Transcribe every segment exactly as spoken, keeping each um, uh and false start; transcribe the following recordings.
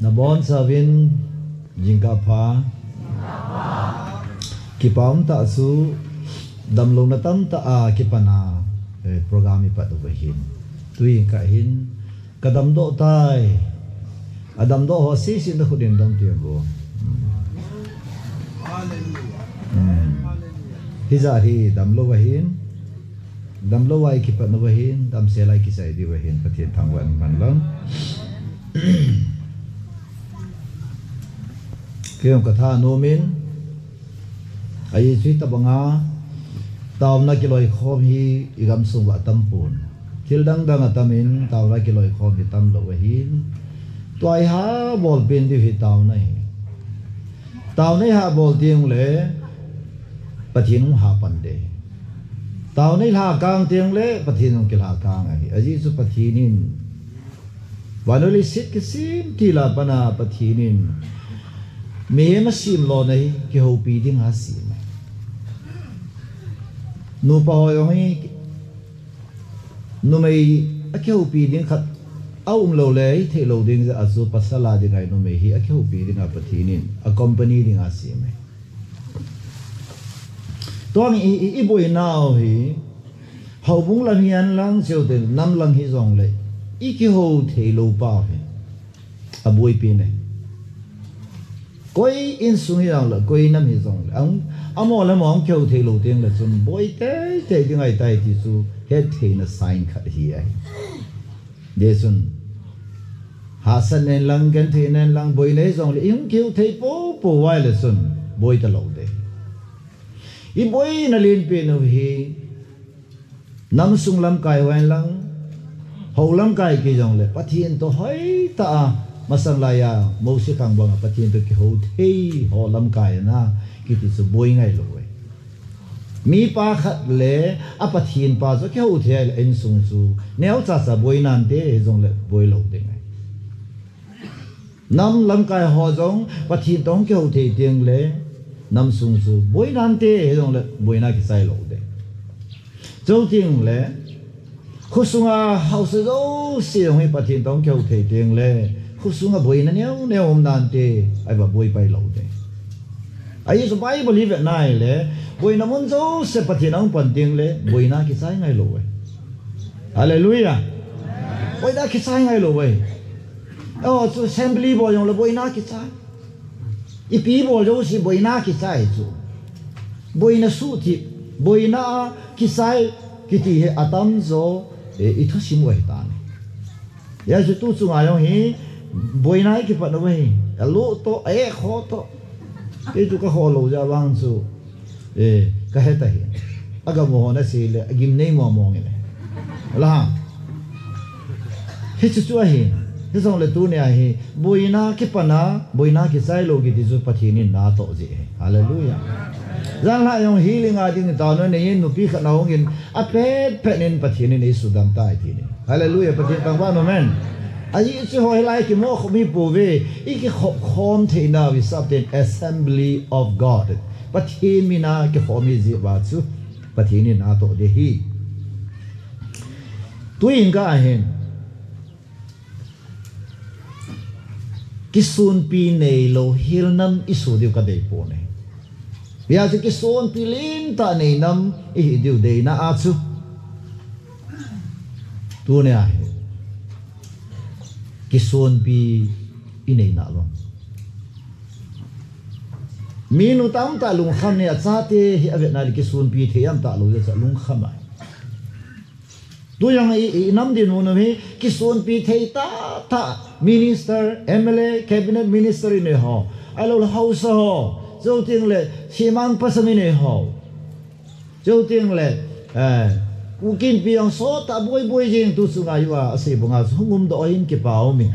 Nabonchauvin jingkah pha. Kipa umtah chu damlouna tamtah a kipana, eh, program ipat uva hin. Tujingkah hin kadamdoh tai. Adamdoh ho sese nakhut in damtemo. Hmm. Hijat hi damlou ahin. Damlou a ikipat uva hin, damsel a ikichai diu ahin, Pathen thangvah in umhen lang. Kei jong katha nom in, ajeh chu hitobanga taona kiloikhom hi igamsung uva atampon. Thil dangdang atamin, taona kiloikhom hi tamlou ahin. Tua iha bolpen diu hi taona hi. Taona iha bol tengle, Pathen hung ha pan ding. Taona ilha kang tengle, Pathen hung kilha kang ahi. Ajeh chu Pathen in, vannoi leiset kisem til a pat a Pathen in mihem asem lona hi kihoupi dinga asem e. Nupa ho jong hi, numei akihoupi ding khat aumlou le, hithei lou ding jeh a chu pasal a dinga numei hi akihoupi dinga Pathen in, a company dinga asem e. Tua hi i, i, iboinau hi, houbung lam hihen lang, chuteng nam lang hijongle, ikihou theilou pau hi aboipen e. Koi insung hijongle, koi nam hijongle, ang, amaho le amaho kihou theilou tengle chun boi teitei ding ahitai ti chu hettheina sign khat hi ahi. Hijeh chun, hahsatna in lang, gentheina in lang, boina hijongle, ihung kihou thei poupou uva ahile chun boi talou ding. Iboina lenpen u hi, namsung lamkai ho hen lang, hou lamkai kiti jongle, Pathen toh hoitah a, masang laiya Mosi khang banga Pathen toh kihou thei ho lamkai ahi kiti chu boi ngailou e. Mipa khat le a Pathen pa chu akihou thei ahile insung chu neocha cha boi nante, hijongle boi lou ding ahi. Nam lamkai ho jong Pathen toh hung kihou thei tengle, namsung chu boi nante, hijongle boina kichai lou ding. Chuteng le, khosunga haosa jouse jong hi Pathen toh hung kihou thei tengle, khosunga boina neo neo um nante, ahivang boi pai lou ding. Ajeh chu Bible hi vetna ahile, boina mun jouse Pathen ahung pan tengle, boina kichai ngailou e. Hallelujah. Boina kichai ngailou e. O, chu assembly bol jongle boina kichai. Ipi bol jouse boina kichai chu. Boina suhthip, boina kichai kiti hi atamjo, eh, ithusim u ahitan. Hijeh chun tu chunga jong hi boina ikipat uva hi. Alo toh, eh, kho toh. Kei chu kakho lou jeh vang chu. Eh, kahet ahi. Agam u hon asei le, agimnei mong mong in e. Alah. Hichu chu ahi. Hijongle tunia hi, boina kipana, boina kichai lou kiti chu Pathen in natoh jeh ahi. Hallelujah. Janhi jong healing a ding taona nei in nupi khat ahung in, apet pet in Pathen in eisudam tai ti ni. Hallelujah. Pathen thangvah in umhen. Ajeh chu hoilai kimo khom hi pouve, ikikhop khom theina u hisap ten Assembly of God. Pathen mina kikhom hi jeh uva chu Pathen in natoh ding ahi. Tujingkah hin kisonpi neilou hel nam isu diu kadei pon e. Hijeh chun kisonpi lentah nei nam ihi diu deina a chu. Tunia hi kisonpi inei nalou. Minu tamtah lungkham nei, achate hi avetna le kisonpi thei am talou jeh a lungkham ahi. Tujong i, i nam dinmun u hi kisonpi thei tahtah minister, M L A, cabinet minister inei ho, ahilouleh haosa ho, chuteng le semang pasal inei ho. Chuteng le, eh, Kuki Inpi jong sot a boi boi jing tu chunga jong asei banga chu hung umdoh in kipa umin.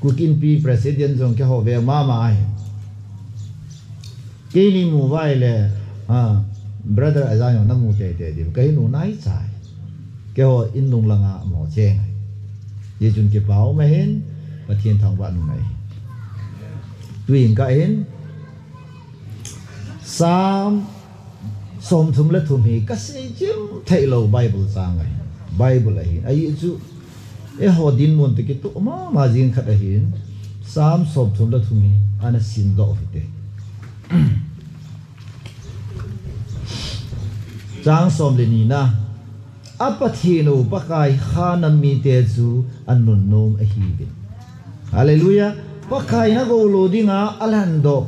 Kuki Inpi president jong keiho veng mama ahi. Keini mu uva ahile, ah, brother Aja jong namu teitei diu. Kahin u naicha. Keiho in nung langa amaho cheng ahi. Hijeh chun kipa um ahin, Pathen thangvah in um ahi. Tujingkah hin, Psalm somthum le thum hi kasei chim theilou Bible chang ahi. Bible ahi. Ajeh chu Eiho dinmun toh kitoh mama jing khat ahin, Psalm somthum le thum hi ana simdoh u hite. Chang som le ni na. A Pathen u Pakai kha nam mite chu anunnom ahiuvin. Hallelujah. Pakai na gou lou dinga alandoh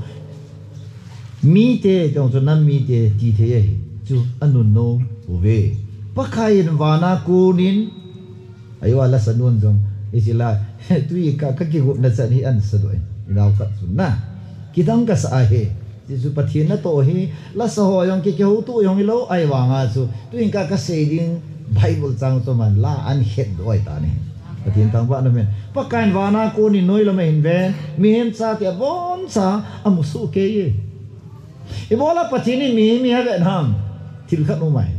mite, jong chu nam mite ti thei ahi. Chu anunnom uve. Pakai in vana konin, aiwa lasa nun jong, ichi la, tui ka, ka kigupna chan hi ansa doh in. Inao khat chun na. Kidang kasa ahi. Jesu Pathen natoh hi, lasa ho jong ki, kihoutu jong hilou, ahivanga chu, tuin ka, kasei ding Bible chang chu man la an het doh ahitan ahi. Pathen thangvahna aum in. Pakai in vana konin noilam ahin ven, mihem chate aboncha amusoh keiye. Ibola Pathen in mihem hi avet ham, thil khat um ahi.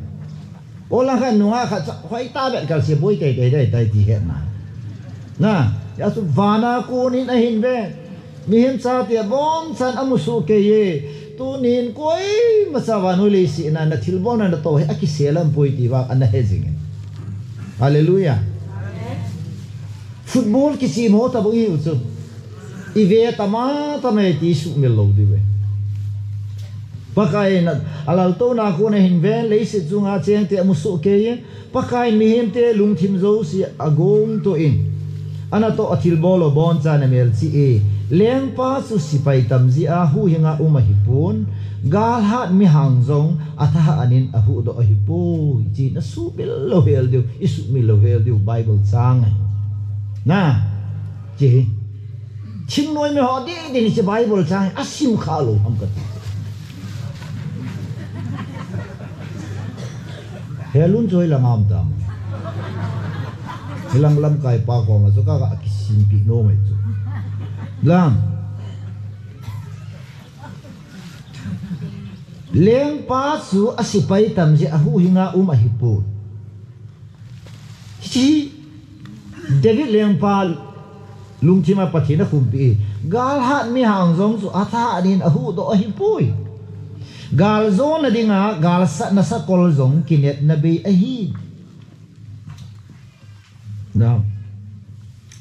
Ola khat nunga khat cha, hoitah vet kalse boi teitei teitei ti hetna. Na, hijeh chun vana konin ahin ven. Mihem chate abonchan amusoh keiye. Tunin koimacha vannoi leiset a na thilbolna natoh hi akisel aum poi ti vang ana he jingin. Hallelujah. Football kichem ho tabang ihiu chu. Ive tama tama e ti sumil lou diu ve. Pakai in alaltouna kon ahin ven, leiset chunga chengte amusoh keiye. Pakai in mihemte lungthim jouse agongtoh in, anatoh athilbol u abonchan amelchih e. Lengpa chu sepai tam jeh a huhhinga um ahipon, galhat mihang jong athahat in ahuhdoh ahipoi. Hiche hi na sumil lou hel diu, isumil lou hel diu Bible chang ahi. Na, hiche hi. Thingnoi mi ho didi in hiche Bible chang hi asim kha lou ham kati. Helun chu hoilang ham tam. Hilang lamkai pa koma chu ka, ka kisimpeh nom e chu. Lang. Lengpa chu asepai tam jeh a huhhinga um ahipoi. Hiche David lengpa lungthim a Pathen akhumpi. Galhat mihang jong chu athahat in ahuhdoh ahipoi. Gal jona dinga galsatna sakol jong kinepna bei ahi. Now,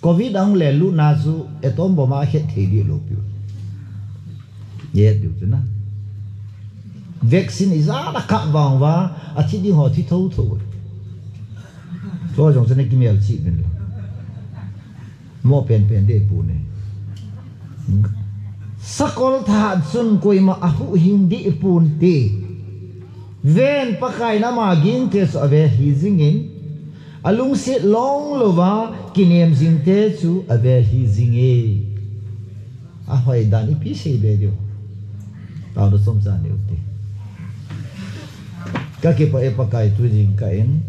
covid ahung lelutna chu atom bomb a het thei dih lou piu. Nge diu chu na. Vaccine ijat a kap vang uva, athi ding ho thi thotho. Chu jong chu na kimelchih uvin lang. Mo penpen deh pon e. Sakol thahat chun koima ahuhhing deh ponte. Ven, Pakai in ama gingte chu avel hih jingin, alungset long louva kinem jingte chu avel hih jinge. Ahoi dan ipi seibe diu. Taona chomcha neiu hite. Kakipah e Pakai, tu jingkah in.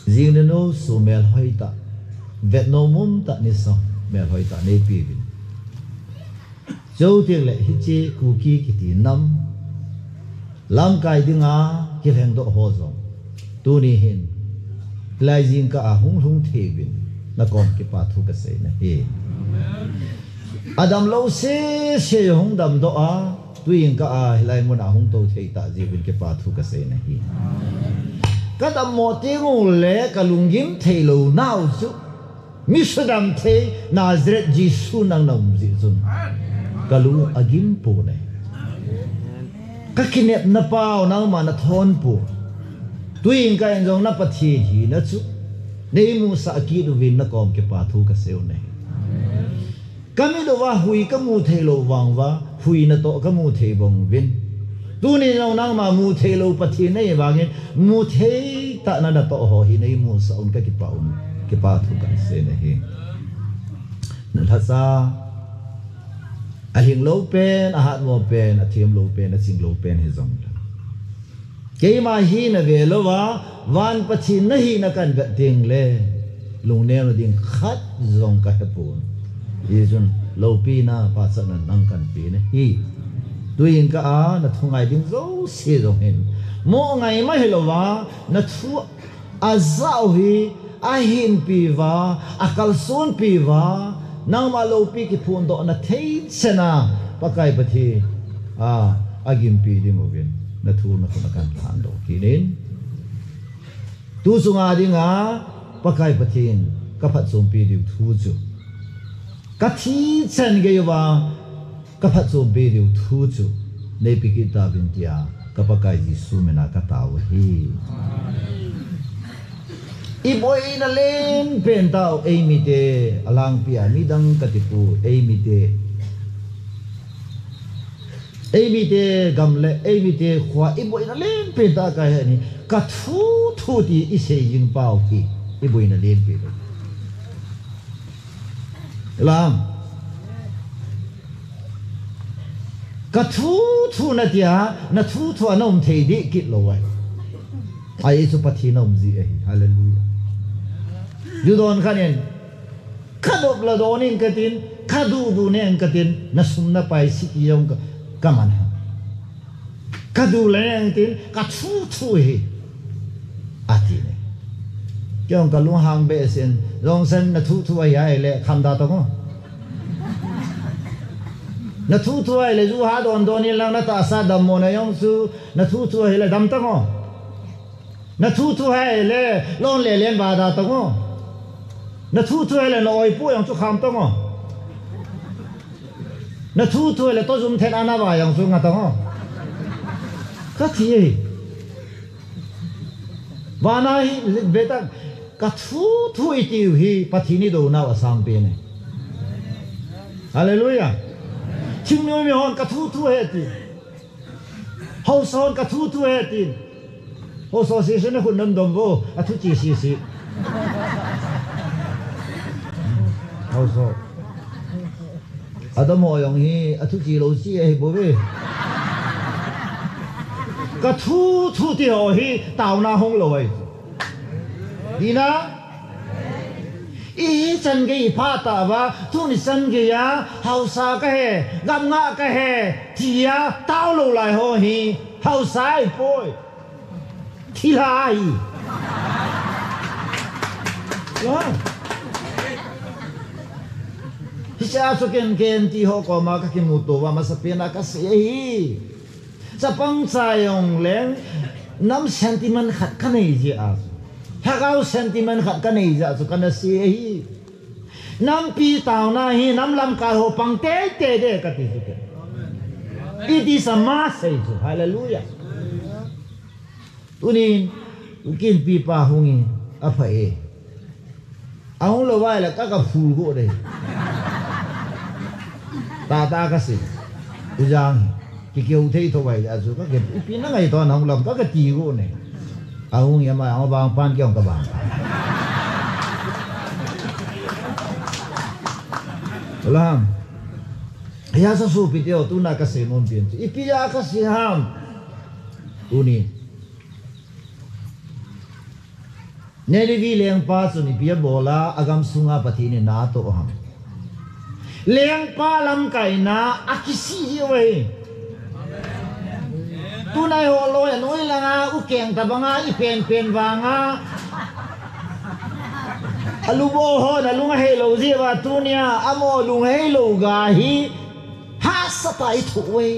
Jing le nu sumil hoitah, vet nom umtah nisa melhoitah neipeuvin. Chuteng le hiche Kuki kiti nam lamkai dinga kilhengdoh ho jong tuni hin hilai jingkah a hung lhung thei uvin nakom kipa thu kasei nahi. Adam lou sese hung damdoh a, tu jingkah a hilai mun a hung tou thei tah jeh uvin kipa thu kasei nahi. Kadammo teng ule kalunggim thei lou nau chu, mi sudam thei Nazareth Jesu nang na um jeh chun kalung agim pon e. Kakinepna pau nangma nathon pon. Tu jingkah in jong na Pathen hina chu neimusah kit uvin nakom kipa thu kaseiu nahi. Kamit uva hui kamu thei lou vang uva, hui natoh kamu thei bang uvin. Tuni jong nangma mu thei lou Pathen nahi vangin, mu thei tah na natoh ho hi neimusah un kakipah un, kipa thu kasei nahi. Nalhasa, alhing lou pen, ahatmo pen, athem lou pen, aching lou pen hijong le. Keima hina ve louva, van Pathen nahina kahin vet teng le, lungneo na ding khat jong kahe pon. Hijeh chun loupina pachatna nang kahin pe nahi. Tu jingkah a nathungai ding jouse jong hin mo ngai ma hilouva, nathu ajah u hi ahinpi uva, akalsonpi uva, nangma loupi kiphondohna thei chan a Pakai Pathen a, agimpi ding uvin nathu nakhut a kahin lhandoh kit in. Tu chunga dinga Pakai Pathen, ka phatchompi diu thu chu, ka thi chan gei uva ka phatchompi diu thu chu neipe kit tauvin tia ka Pakai Jesu mina ka tao ahi. I boina lenpen tao, eimite, alangpia midang ka tipoi, eimite. Eimite gam le eimite khua i boina lenpen tah ka he ni, ka thu thu ti i sei jing pau hi i boina lenpen. Lam. Ka thu thu na tia, na thu thu a na um thei di kit lo ai. Ai chu Pathen na um ji ahi. Hallelujah. Ju don khan in. Ka dop la don ing ka tin, ka du du neng ka tin, na sum na pai si ki jong ka, ka man ha. Ka du le neng tin, ka thu thu hi. A ti ne. Kei jong ka lunghang be sin, jong sen na thu thu a hi ai le, kham da to ngo. Na thu thu ai le, ju ha don don in lang na ta sa dam mo na jong su, na thu thu a hi le, dam ta ngo. Na thu thu hai le, lon le len ba da tong o. Na thu thu hai le, na oi pu yang chu kham tong o. Na thu thu hai le, to zum then ana ba yang chu nga tong o. Ka thi e. Ba na hi, be ta, ka thu thu i tiu hi, Pathen i do nau a sang pe ne. Hallelujah. Ching mi mi hon ka thu thu he ti. Hausa hon ka thu thu he tin. Hausa si si na khun non dom vo. A thu chi si si. Hausa. A dom ho jong hi a thu chi lo chi ahi bo ve. Ka thu thu ti ho hi tauna hong lo ai. Dina. Ihi chan gei i pha ta va, tuni chan gei a, hausa ka he, gamnga ka he, tia tao lo lai ho hi, hausa i poi. Thilha hi. Wow. Hiche a chu ken ken ti ho koma ka kimuto va, masapen a ka sei hi. Chapang cha jong leng, nam sentiment khat ka nei jeh a. Lhagao sentiment khat ka nei jeh a chu ka na sei ahi. Nampi taona hi, nam lamkai ho pang tei tei de ka ti chu ke. It is a must sei chu. Hallelujah. Tunin, u kinpi pa hung in, a pha e. A hung lo vai la ka ka phul go de. Ta ta ka si. U jang, ki keu thei tho vai a chu ka ke, ipi na ngai to na hung lam ka ka ti go ne. A hung ya ma, a bang pan ki hung ka bang. Lam. Ya sa su pi teo, tuna ka sei nom pi chu. Ipi ya ka sei ham. Tuni. Nineveh lengpa chun ipi abol a, agam sunga Pathen in na atoh ham. Lengpa lamkaina akisih jeh uve. Tunai ho loi anoi langa, u keng tabanga, i penpen vanga. Alubo hon alung ahei lou jeh uva tunia, amaho lung hei lou ga hi. Hahsatah a i thoh uve.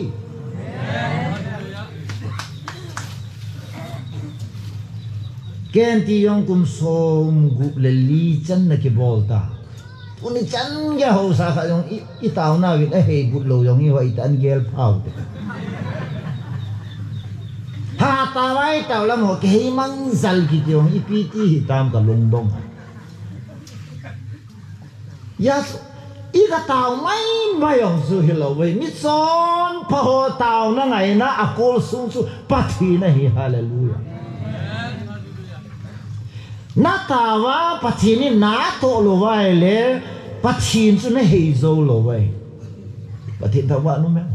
Ken ti jong kum som gup le li chan na kibol ta. Tuni chan gei a hausa khat jong i, i taona uvin ahei gup lou jong i hoi tan gel phau te. Ha ta vai tao lam ho kei mang jal kiti jong ipi ti hi tam ka lungdong. Ya, i ka tao mai mai jong chu hilou ve. Michonpha ho taona ngaina a kol sung chu Pathen ahi. Hallelujah. Na tao a Pathen in na toh lou vai le, Pathen chu na hei jou lou vai. Pathen thangvah in um hen.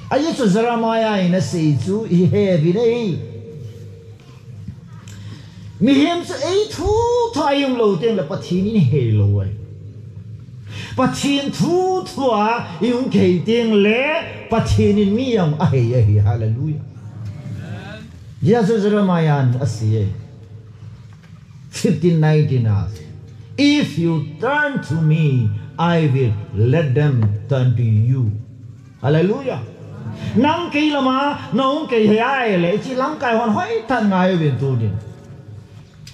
Ajeh chu Jeremiah in asei chu i he uvin ahi. Mihem chu ei thu thu a i um lou teng le Pathen in hei lou ai. Pathen thu thu a i um kei teng le Pathen in mi jong ahei ahi. Hallelujah. Jesu Jeremiah in asei e. Fifteen nineteen a, "If you turn to me, I will let them turn to you." Hallelujah. Nang kei lama, nang kei he ai le, chi lamkai hon hoi tan ngai uvin tunin.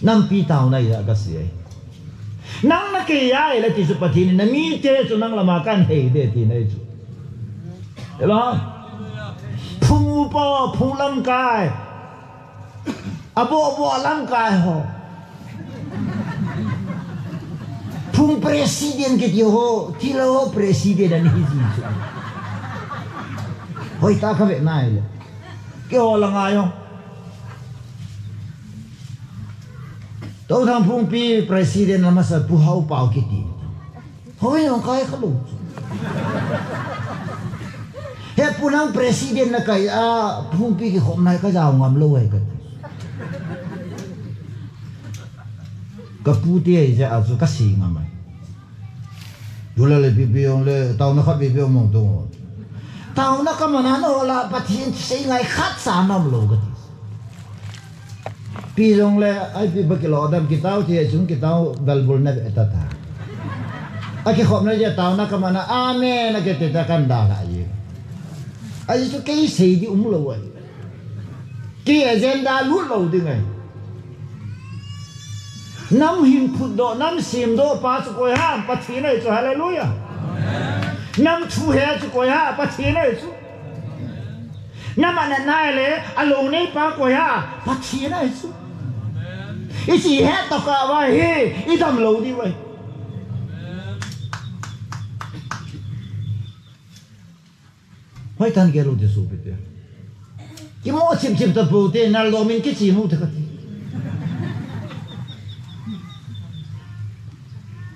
Nampi taona a kasei. Nang nakei a ahile ti chu Pathen in namite chu nang lama kahin hei ding tina ahi chu. Hello? Phung upa, phung lamkai. Abobo lamkai ho. Phung president kiti ho, thilha ho president ahi ji chu. Hoitah kave nai le. Keiho langa jong. Touthang Phungpi president amasa Pu Haopao kiti. Hoi jong kai khalou. He Pu nang president nakai a Phungpi kikhopna hi kajao ngam lou ahi kati. Kapu te ahi jeh a chu kasei ngam ahi. Jula le pipi jong le, taona khat pipi jong mong tung. Taona kamana na hola Pathen thusei ngai khat sa nam lou kati. Pi jong le, ai pi ba kilo dam kitao ti, chung kitao dalbul na be ta ta. Akikhopna je taona kamana, amen, akiti ta kan da la ji. Ahi chu kei sei ding um lou ahi. Kei agenda lut lou ding ahi. Nam hin phutdoh, nam semdoh pa chu koi ham, Pathen ahi chu, hallelujah. Nam thuhe chu koi ham, Pathen ahi chu. Nam anatna le alou nei pa koi ham, Pathen ahi chu. Hiche hi hettoh kah uva hi, idam lou diu ahi. Hoitah in gel u ti sopi te. Kimo chipchip tapou te, nal domin kichim u te kati.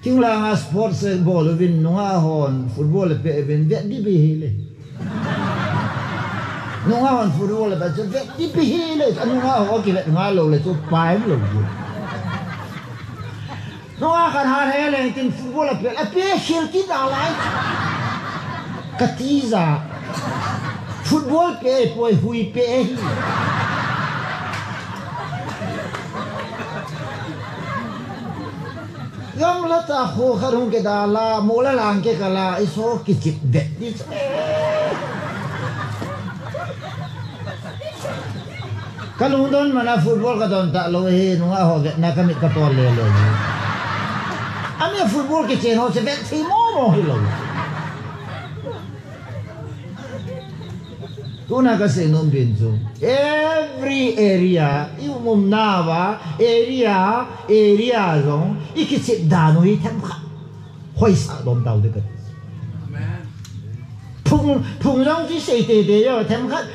Thinglhang a sports bol uvin, nungah hon football peh uvin, vet ding bih hile. Nungah hon football peh chu vet ding bih hile. Nungah ho kivet ngal lou le chu pai lou ding. Nungah khat hat he leng tin football apeh, apeh khel kit a lai. Kati ja. Football peh poi, hui peh hi. Gamla ta kho khat hung kida la, mola lang ke kala, iso kichip det ni. Ka lungdon mana football ka don talou hi, nungah ho vetna ka mit ka tol lele hi. Ami football kichen ho chu vet thei momo hilou. Tuna ka seinom pen chu, every area, i um umna uva, area, area jong, i kichep dan u hi themkhat hoisah dom taute kati. Phung, phung jong chu sei teitei jong themkhat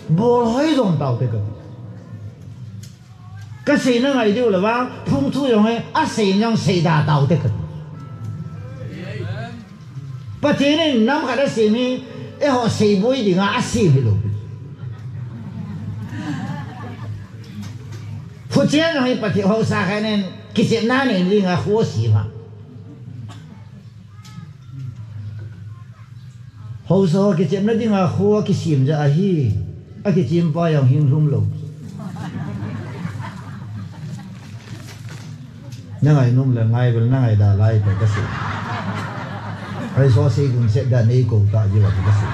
bol hoi dom taute kati. Ka seina ngai diu le vang, phung thu jong hi, asei jong sei da taute kati. Pathen in nam khat asem hi, eiho seiboi dinga asem hilou. Khuchen jong hi Pathen haosa khat in kichepna nei dinga kho asem a. Haosa ho kichepna dinga kho akisem jeh ahi, akichem pa jong hing lhum lou. Na ngainom le ngai vel na ngai da lai to ka sei. Ai so sei gun set da nei ko ta ji wa ka sei.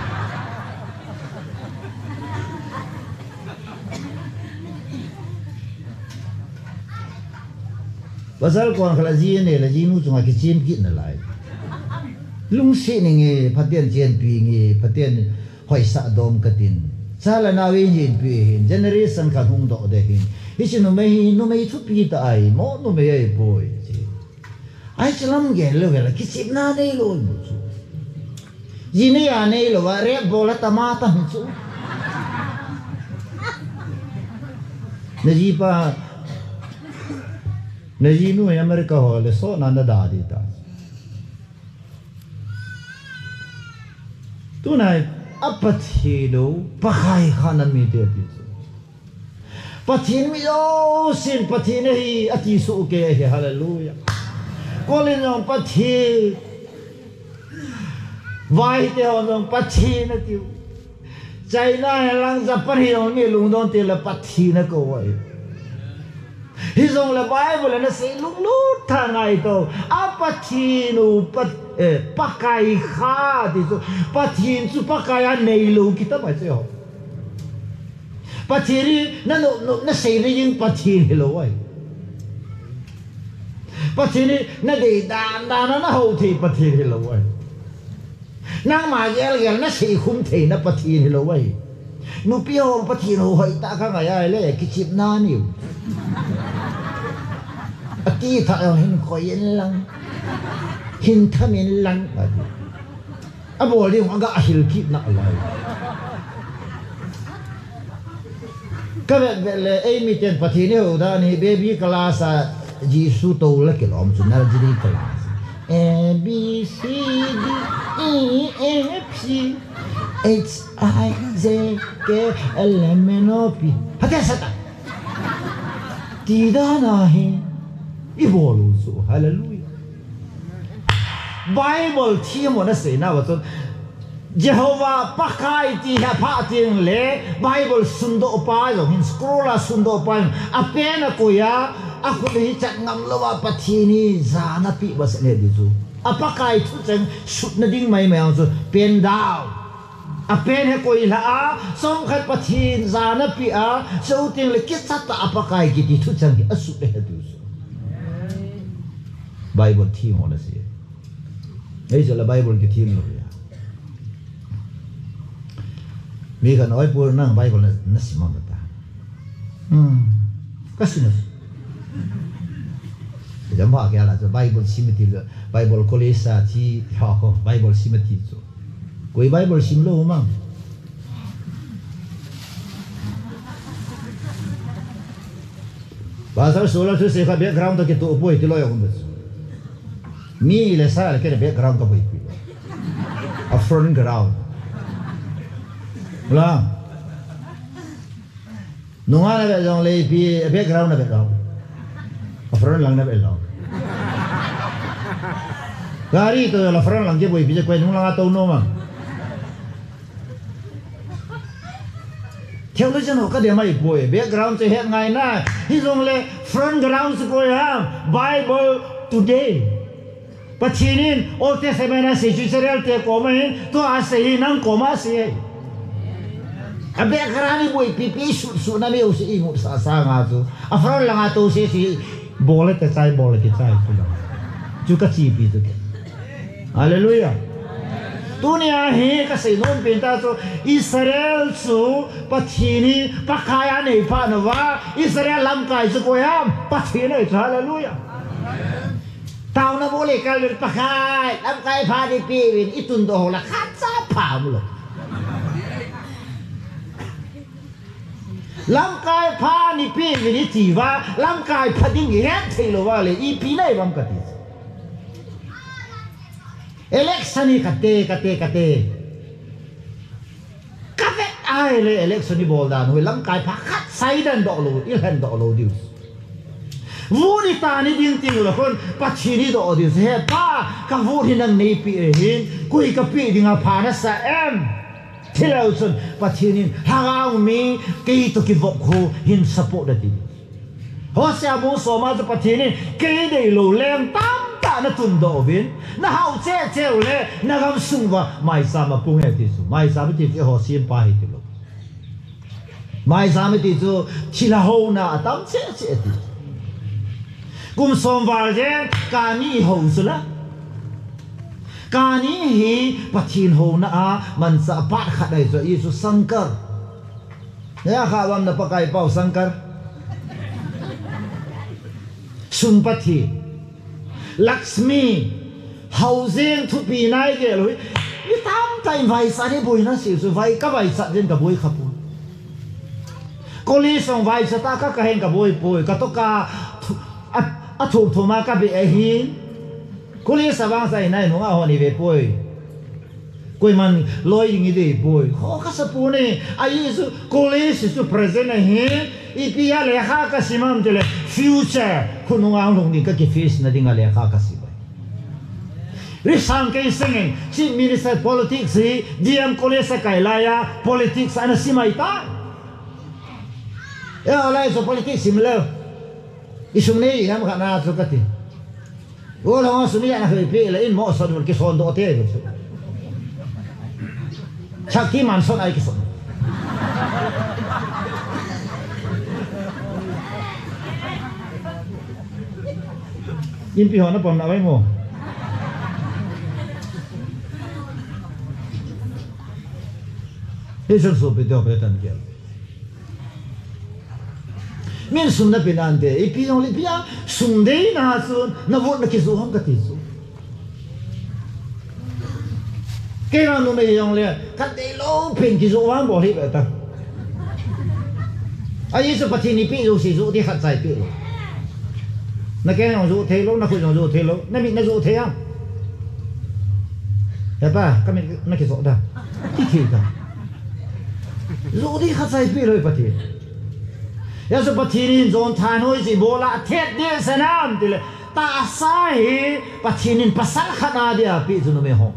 Pasal kon khat la ji ne la jinu chunga kichem kit nalai. Lungset nei nge, Pathen chenpi nge, Pathen hoisah dom katin. Cha le nao in hinpi hin, generation khat hung doh de hin. Hiche numei hi, numei thupi tah ahi, mo numei ahipoi. Ai chu lam gel lou vela, kichepna neilou mu chu. Ji nei a neilou a, rep bol a tama tam chu. Na jipa, na jinu hi America ho le so na na da di ta. Tunai, a Pathen u, Pakai kha na mi te ti chu. Pathen mi jousen Pathen ahi, ati soh kei ahi, hallelujah. Kolin jong Pathen. Vai te hon jong Pathen atiu. China hi lang Japan hi jong mi lungdon te le Pathen akou ahi. Hijongle Bible in asei lunglut tha ngai to. A Pathen u, Pat-, eh, Pakai kha ti chu. Pathen chu Pakai a neilou kitam ahi chu. Pathen hi na no, no, na sei le jing Pathen hilou ahi. Pathen hi nadei dan dan a nahou thei Pathen hilou ahi. Nangma gel gel nasei khum theina Pathen hilou ahi. Nupi ho Pathen hou hoitah kangai ahile kichepna niu. Ati tha jong hin koi in lang, hin tham in lang. Abol ding aga hil kit nalai. Kavet vet le, eimi ten Pathen ihou dan hi baby class a Jesu toh la kilom chu nursery class. A, B, C, D, E, F, G, H, I, J, K, L, M, N, O, P. Hate sata. Ti dan ahi. Ibol u chu. Hallelujah. Bible themmo nasei nauva chun Jehovah Pakai ti hi aphah teng le Bible sundoh pa jong hin scroll a sundoh pa jong apen akoi a, akhut hi chat ngam louva Pathen hi jana peh basa ne di chu. A Pakai thucheng sutna ding maimai ang chu pen dau. Apen hi koi hla a, chomkhat Pathen jana peh a, chuteng le kichat a Pakai kiti thucheng hi asut le he di chu. Bible themmo nasei. Ei, chule Bible kithem lou ya. Mi khat in, "Oi, Pu, nang Bible na, nasim am?" ata. Hmm. Kasim. Jam pha kei la chu Bible sim ati le, Bible college a thi ho ko, Bible sim ati chu. Koi Bible sim lou mang. Pastor Solar thusei kha background toh kitoh poi ti loi a um bas. Mi le sa le kei le background ka boipi. A front ground. La. Nunga na ve jong le ipi background na ve jong. A front lang na ve jong. Gari toh la front lang kiboipi je koi nung lang a tou nom a. Theologian ho kadei mai poi, background chu het ngai na. Hijongle front ground chu koi ham, Bible today. Pathen in Old Testament a asei chu Israel te koma hin, tua asei hi nang koma asei. A background iboipi pi sut sut na mi u si imu sa sa nga chu. A front lang a tou si si bol le te chai, bol le te chai chu lang. Chu kachepi chu. Hallelujah. Tunia hi kasei nom pen ta chu Israel chu Pathen hi Pakai anei phat nauva, Israel lamkai chu koi ham, Pathen ahi chu, hallelujah. Taona bol le kal le Pakai, lamkai pha ding peuvin, itundoh ho la khatcha pha umlou. Lamkai pha neipeuvin iti uva, lamkai pha ding ihet thei louva le, ipi nai uvam kati. Election hi kate, kate, kate. Kavet ahile election ibol dan u hi lamkai pha khatcha idandoh lou, ilhendoh lou diu. Vote itan iding teng uleh khun Pathen idoh diu. He Pa, ka vote hi nang neipeh ahin, koi kapeh dinga pha nasa em? Thilou chun Pathen in lhagao mi kei toh kivop khu hin support ati. Hosea bung som a chu Pathen in kei deilou leng tamtah natundoh uvin, nahao cheh cheh uleh nagam sung uva maicham apung e ti chu. Maicham iti chu eiho sempa hi tilou. Maicham iti chu thilha houna atam cheh cheh ti. Kum som val jen kani ihou chu la. Kani hi Pathen houna a manchah part khat ahi chu, i chu Shankar. Nea kha uvam na Pakai pau Shankar. Sum Pathen. Lakshmi. Hao jeng thupi nai gel u hi. Mi tamtah in vaichat hi boina seh chu, vai ka vaichat jen ka boi kha poi. College sung vaichat a ka kahen ka boi poi, ka toh ka thu-, a, a thum thum a ka beh ahin. College a vang sa inai nunga hon ive poi. Koiman loi ding idei poi. Ho ka sa poi ne, ahi chu college chu present ahin. Ipi a lekha ka sim am tile future khonung a hung ding ka ki face na ding a lekha ka sim. Risang kei sengin, Chief Minister politics hi D M College a kai lai a politics ana sim ahi ta. E, alai so politics sim lou. Isum nei ham kha na chu kati. O la sum ya na hoi pe la in mo so dul ki son do te chu. Shaktiman son ai ki son. Inpi ho na pom na vai mo. Hiche sopite ho pe tan kei. Min sum na pe nante, ipi jong le ipi a, sum deina chu, na vote na kijoh ham kati chu. Kei vang numei jong le, ka deilou pen kijoh vang bol hi ve ta. Ahi chu Pathen in eipeh jouse joh ding khat cha eipeh lou. Na keng jong joh thei lou, na khut jong joh thei lou, na mit na joh thei a. He pa, ka mit na kijoh da. Ti thei ta. Joh ding khat cha eipeh lou Pathen. Hijeh chun Pathen in jon thanhoi chu ibol a athet ding ahi nam tile, tahsa hi Pathen in pasal khat a dia apeh chu numei ho.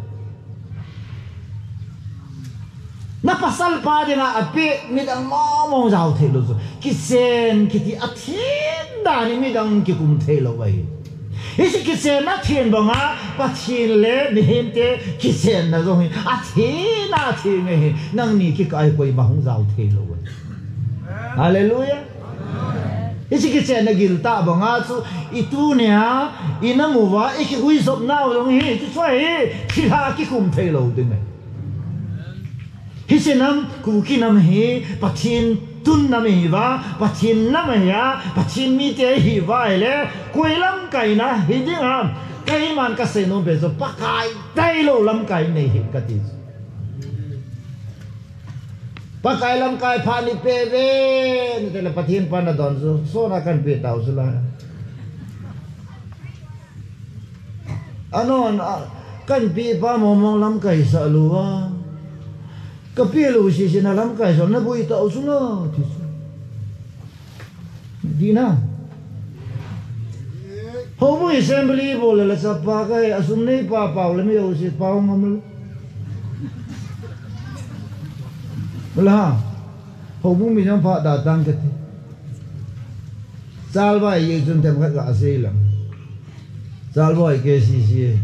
Na pasal pa dinga apeh midang mong mong jao thei lou chu. Kichen kiti athen dan in midang kikum thei lou ahi. Hiche kichenna athen banga Pathen le mihemte kichenna jong hi athen a athen ahi. Nangni kikah a koima hung jao thei lou ahi. Hallelujah. Hiche kichenna gil tah banga chu i tunia i nam uva i kihuijop nau jong hi, hiche chu hi thilha kikum thei lou ding ahi. Hiche nam, Kuki nam hi Pathen tun nam ahi uva, Pathen nam ahi a, Pathen mite ahi uva ahile, koi lamkaina hi ding ham, keiman ka seinom pen chu Pakai tailou lamkai nei hih in kati chu. Pakai lamkai phat ni pe ve, nitile Pathen pan nadon chu, sona kan pe tau chu la. Anon, a, kan pe pa mong mong lamkai sah lou a. Ka pe lou sese na lamkai sah, na boi tau chu la, ti chu. Dina. Houbung assembly bol le la chapa kai, asum nei pa pau le mi ho si pau ngam le. Bol ha. Houbung mi jong pha da tang kati. Chalvai ye chun themkhat ga sei lang. Chalvai K C C.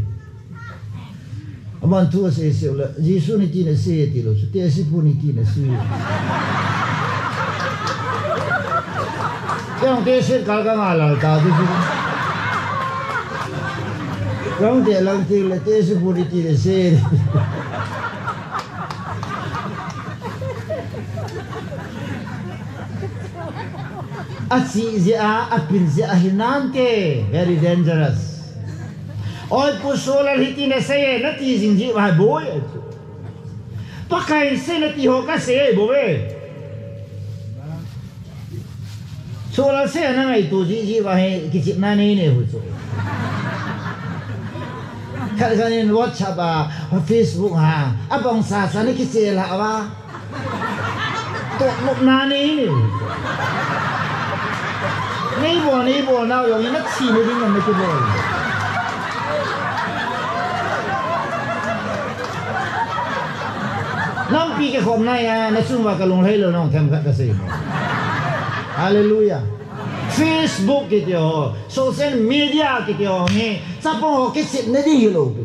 Aman thu asei sei u le, Jesu in iti nasei e tilou, chu tehsepu in iti nasei. Kei jong tehse kal ka ngai lal ta chu. Kei jong teh lang tile, tehsepu in iti nasei. Achi jeh a, apin jeh a hi nante, very dangerous. Oi, Pu Solal hiti nasei e, nati jing jeh uva boi. Pakai in sei nati ho kasei e boi. Solal sei a na ngaito jeh jeh uva hi kichepna nei nei u chu. Khat khat in WhatsApp a, Facebook a, abang sa sa na kichep la uva. Toh nopna nei nei. Nei bol, nei bol nau jong in na thi nei ding na kibol. Nampi kikhopna a, na chung uva ka lunglhai lou nung themkhat kasei mo. Hallelujah. Facebook kiti ho, social media kiti ho hi, chapang ho kichepna ding hilou pi.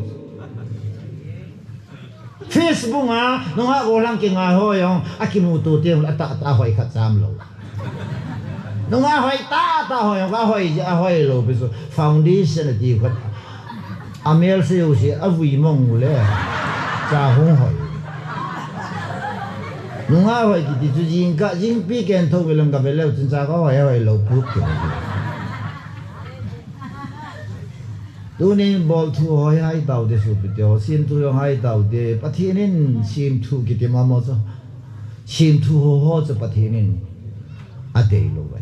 Facebook a, nungah gollhang kingai ho jong, akimuto teng, atah tah hoi khat cham lou. Nungah hoi tah tah ho jong, ahoi jeh a hoi lou pi chu, foundation ati khat. Amel se u se, avui mong u le, cha hung hoi. Nungah hoi kiti chu jingkah, jingpi ken tho ve lang ka ve leu chun cha ka hoi, hoi lou put kiti. Tunin bol thu ho hi hai tau te, sopite ho, sem thu jong hai tau te, Pathen in sem thu kiti mama chu. Sem thu ho ho chu Pathen in adei lou ve.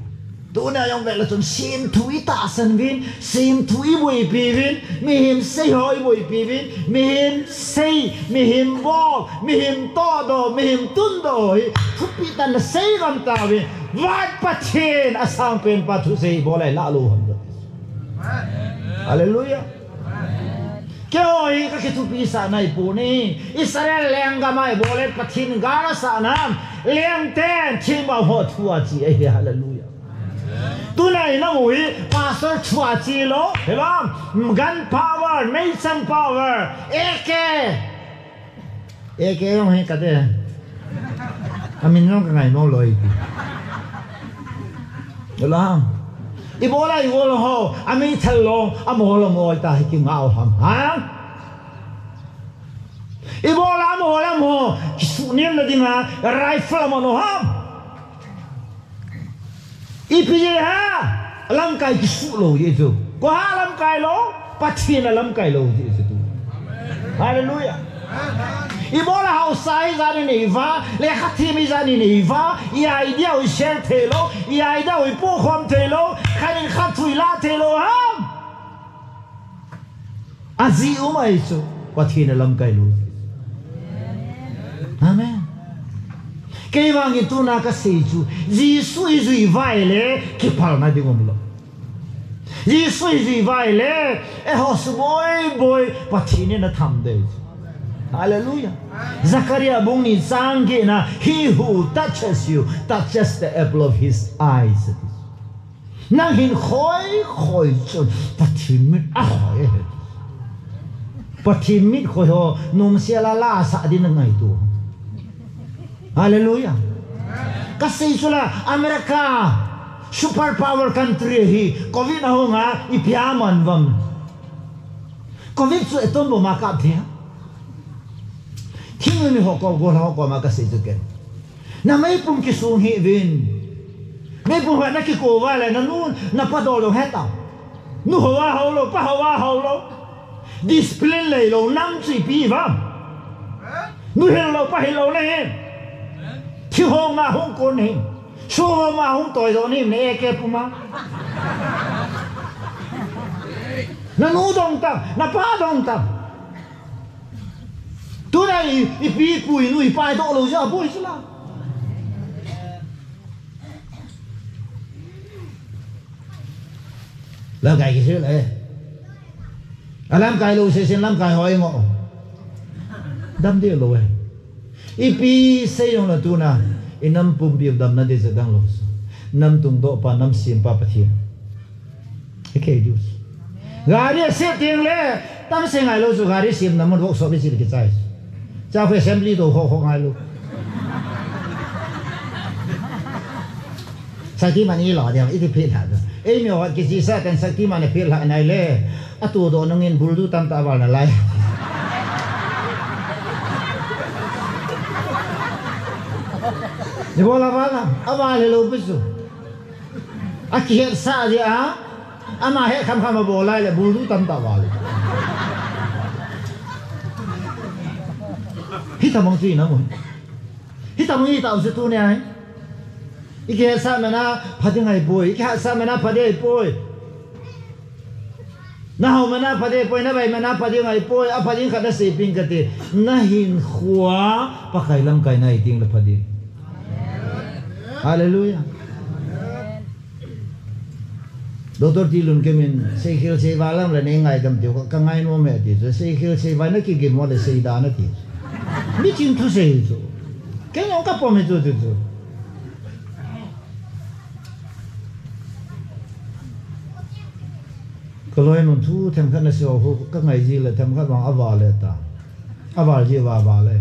Tuna jong ve le chun sem thu i tahsan uvin, sem thu i boipi uvin, mihem sei ho i boipi uvin, mihem sei, mihem bol, mihem tohdoh, mihem tundoh hi thupi tah in sei ngam tauvin, vang Pathen asangpen pa thusei bol a i lah lou ham. Hallelujah. Keiho hi ka kithupisah nai poi. Israel lenggam a i bol le Pathen gal asah nam. Leng ten thingvah ho thu ache ahi. Hallelujah. Tuna i na mu hi pastor thu ache lou. He bang. Gun power, meichang power. A K. A K jong hi kate. Amin jong ka ngai nom lou iti. Ula. Ibola igol ho, ameithal lou, amol amol ta hi kingau ham, ha? Ibola amol amol, kisuhnem na dinga, rifle amol ham? Ipi jeh ham, lamkai kisuh lou jeh chu. Koi ham lamkai lou, Pathen alamkai lou jeh chu tu. Hallelujah. Ibola haosa ijat inei uva, lekha them ijat inei uva, i idea u ishare thei lou, i idea u ipohkhom thei lou, khat in khat thu ilah thei lou ham? Ajeh um ahi chu, Pathen alamkai lou. Amen. Kei vangin tuna kasei chu, Jesu ijui uva ahile, kipalna ding umlou. Jesu ijui uva ahile, eiho suboi boi, Pathen in atham ding. Hallelujah. Zechariah bung ni chang get na, "He who touches you, touches the apple of his eyes." Nang hin khoi khoi chun, Pathen mit akhoi ahi. Pathen mit khoi ho, nom sel a la asah ding nangaito. Hallelujah. Kasei chu la, America, super power country hi, covid ahung a, ipi a aman uvam. Covid chu atom bomb a kap thei a. Thingnoi ho ko, gollhang ho koma kasei chu ken. Na meipum kisong hih uvin. Meipum ho na kikou uva le, nanu, napa dol dong het tau. Nu ho a ho lou, pa ho a ho lou. Discipline lei lou, nam chu ipi uvam. Nu hil lou, pa hil lou nahi. Thi ho ma hung kon nahi. Su ho ma hung toi dong nahi, na A K pum a. Nanu dong tam, napa dong tam. Tuna i, ipi ipu inu ipa idoh lou jeh a boi chu la. Lamkai kisei le. Alamkai lou seh seh in lamkai ho ingoh. Dam ding lou e. Ipi sei jong la tuna, inam pumpi u damna ding chu adang lou. Nam tungdoh pa, nam sempa Pathen. Ikei diu. Gari asem teng le, tam sei ngai lou chu gari semna mun workshop ichil kichai. Cha khu assembly to kho kho ngai lou. Shaktiman ilo diam, iti philha. Eimi ho khat kichesa ten Shaktiman aphilha nai le. Atudoh nungin buldu tamtah aval nalai. Ni bol aval a, aval hilou pi chu. Akihetsah jeh a, ama het kham kham abol lai le, buldu tamtah aval. Hitabang chu inam u. Hitabang itao chu tuni a hi. Ikihetsah man a pha ding ahipoi, ikihatsah man a pha ding ahipoi. Nahao man a pha ding ahipoi, nabai man a pha ding ahipoi, apha ding khat naseipeh inge kati. Nahinkhoa Pakai lamkaina ahi teng le pha ding. Hallelujah. Doctor Tilunkim in, seikhel seival lam le nei ngaidam tiu, ka ngainom e ati chu, seikhel seival na kigin mo le seida na ti chu. Miching thusei chu. Kei jong kapom e chu, chu, chu. Kaloinun thu themkhat nasei ho, kangai ji le themkhat vang aval e ta. Aval ji va val e.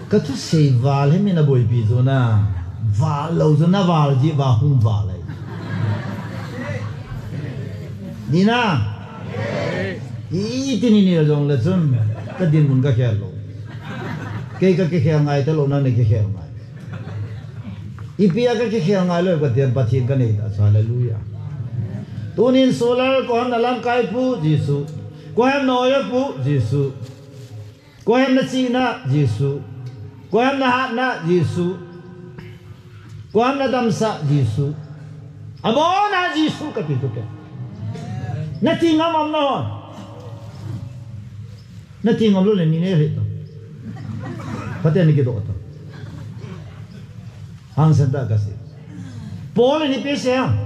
Kathusei val hi min aboipi chu na. Val lou chu na val ji va hung val e. Ni na. Iti ni ni jong le chun. Kadinmun kakhel lou. Kei kakikhel ngai talou na ni kikhel ngai. Ipi a kakikhel ngai lou, Pathen, Pathen kanei ta chu, hallelujah. Tunin Solal, koi ham nalamkai pu, Jesu. Koi ham naoiya pu, Jesu. Koi ham nachihna, Jesu. Koi ham nahatna, Jesu. Koi ham nadamsah, Jesu. Abona Jesu kati tu te. Nati ngam am nahon. Nati ngam lou le ni nei hita. Pathen in kidoh ta. Hangsan tah kasei. Paul in ipi asei ham?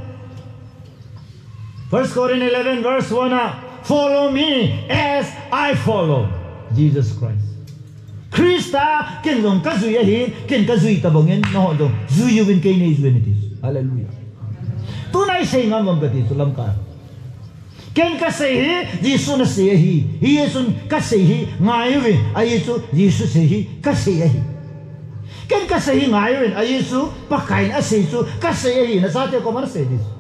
First Corinthians eleven verse one a, "Follow me as I follow Jesus Christ." Christa ken jong kajui ahin, ken kajui tabang in, nahon jong jui uvin kei neijui un ati. Hallelujah. Tuna isei ngam uvam kati chu lamkai. Ken kasei hi, Jesu nasei ahi. Hijeh chun kasei hi, ngai uvin. Ajeh chu, Jesu sei hi, kasei ahi. Ken kasei hi ngai uvin, ahi chu, Pakaiyin asei chu, kasei ahi, nachate koma nasei ding chu.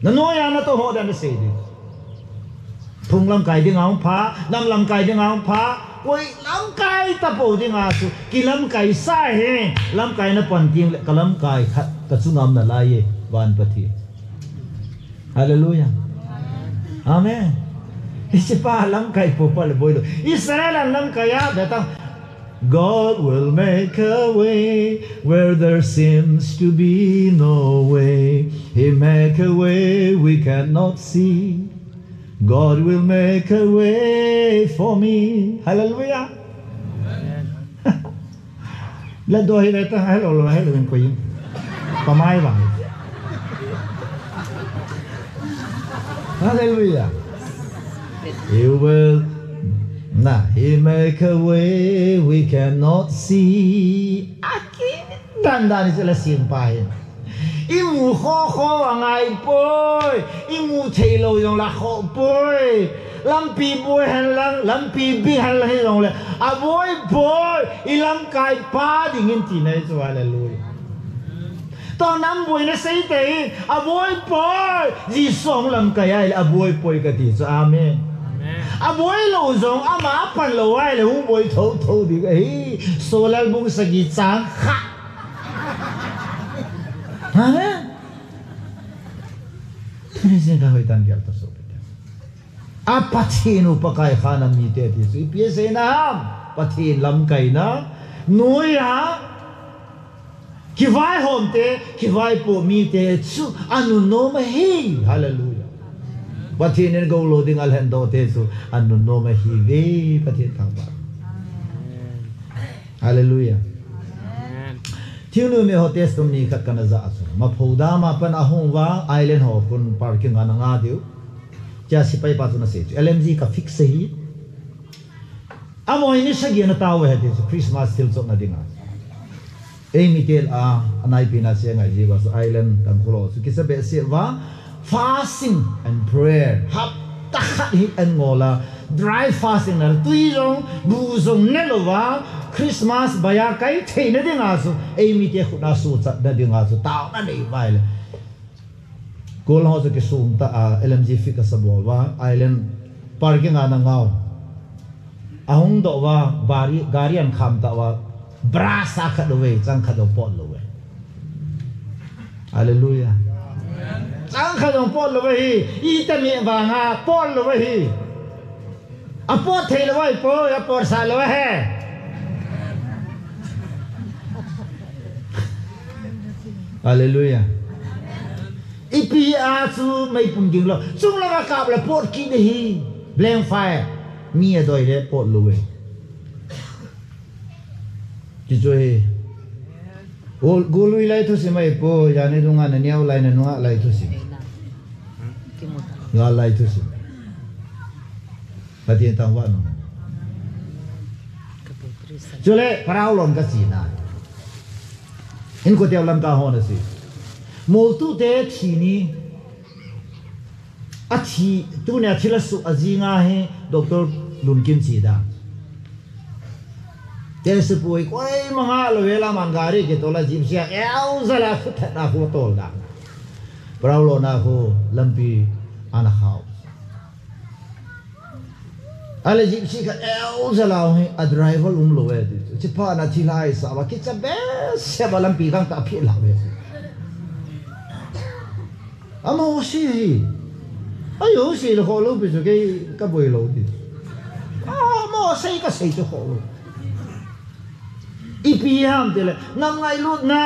Nanoiya natoh ho dia nasei ding chu. Phung lamkai dinga hung pha, nam lamkai dinga hung pha, koi lamkai tapou dinga chu, kilamkai sa hi, lamkai napan teng le, kalamkai khat, kachunga um nalai e, van Pathen. Hallelujah. Amen. Hichepa lamkai pou pa le boi lou. Israel in lamkai a, beta. God will make a way where there seems to be no way. He make a way we cannot see. God will make a way for me. Hallelujah. Amen. La do hi le ta, hello, hello, hello, ko yin. Pa mai ba. Hallelujah. He will, na, he make a way we cannot see. Aki, dan dan ni sila simpa hin. Imu kho kho angai poi, imu thei lou jong la kho poi. Lampi boi hen lang, lampi bing hen lang hi jong le. Aboi poi, ilamkai pa dingin tina hi chu, hallelujah. To nam boi nasei te hi, aboi poi, Jesu lamkai a le aboi poi kati chu, amen. Amen. Aboi lou jong, ama apan lou a le hung boi tho tho ding ahi, Solal bung sagi chang khat. Amen. Tuni jing ka hoi tan gel ta so pe. A Pathen upa kaikhana mite ti chu ipi asei na ham? Pathen lamkaina noiya kivaihom te, kivaipoh mite chu anunnom ahi. Hallelujah. Pathen in gou lou ding alhen doh te chu anunnom ahi ve, Pathen thangvah. Hallelujah. Amen. Thingnoimi ho testimony khat kana ja chu. Mapho dam a pan ahung uva, island ho khun parking a ana nga diu. Tia sepai pa chun asei chu, L M G ka fix ahi. Amaho in ni sagi ana tao uve ti chu, Christmas thil chotna dinga. Eimi tel a, anaipi na che ngai ji uva chu, island Tangkhul ho chu kicha behseh uva, fasting and prayer. Hapta khat hi an ngol a, dry fasting na, tui jong, bu jong ne louva, Christmas baiya kai theina dinga chu, eimi te khut a suhchatna dinga chu, taona nei uva ahile. Kol ho chu kisung ta a, L M G fix kasa bol uva, island parking a ana nga u. Ahung doh uva, gari, gari ana kham ta uva, brush a khat lou ve, chang khat jong pot lou ve. Hallelujah. Chang khat jong pot lou ve hi, iti mi vanga pot lou ve hi. Apot thei lou ahi poi, apot sah lou ahi. Hallelujah. Ipi a chu meipum ging lou. Chung langa kap le pot kit ahi. Blank fire. Mi adoi le pot lou e. Ti chu ahi. Gol, golui lai thusim ahi poi, jani dunga naneo lai nanunga lai thusim. Gal lai thusim. Pathen thangvah in um. Chule, Pharaoh lon kachi na. Inko teu lamkai hon asei. Moltute thi ni. Athi, tunia thil asuh ajinga hi Doctor Lunkim chi dan. Test pui koima ngah lou vela man gari kitol a Gypsy a eu jal a khut thet a khu tol dan. Pharaoh lon a khu lampi ana khau. Ahile Gypsy khat eu jal a hi a driver umlou e ti. Chiphat na thil haisah a kicha behseh a lampi gangtah a phet lhah ve. Amaho sei hi. Ajo sei le khoh lou pi chu kei kaboi lou ti. Amaho sei kasei chu khoh lou. Ipi ham tile, nam ngailutna.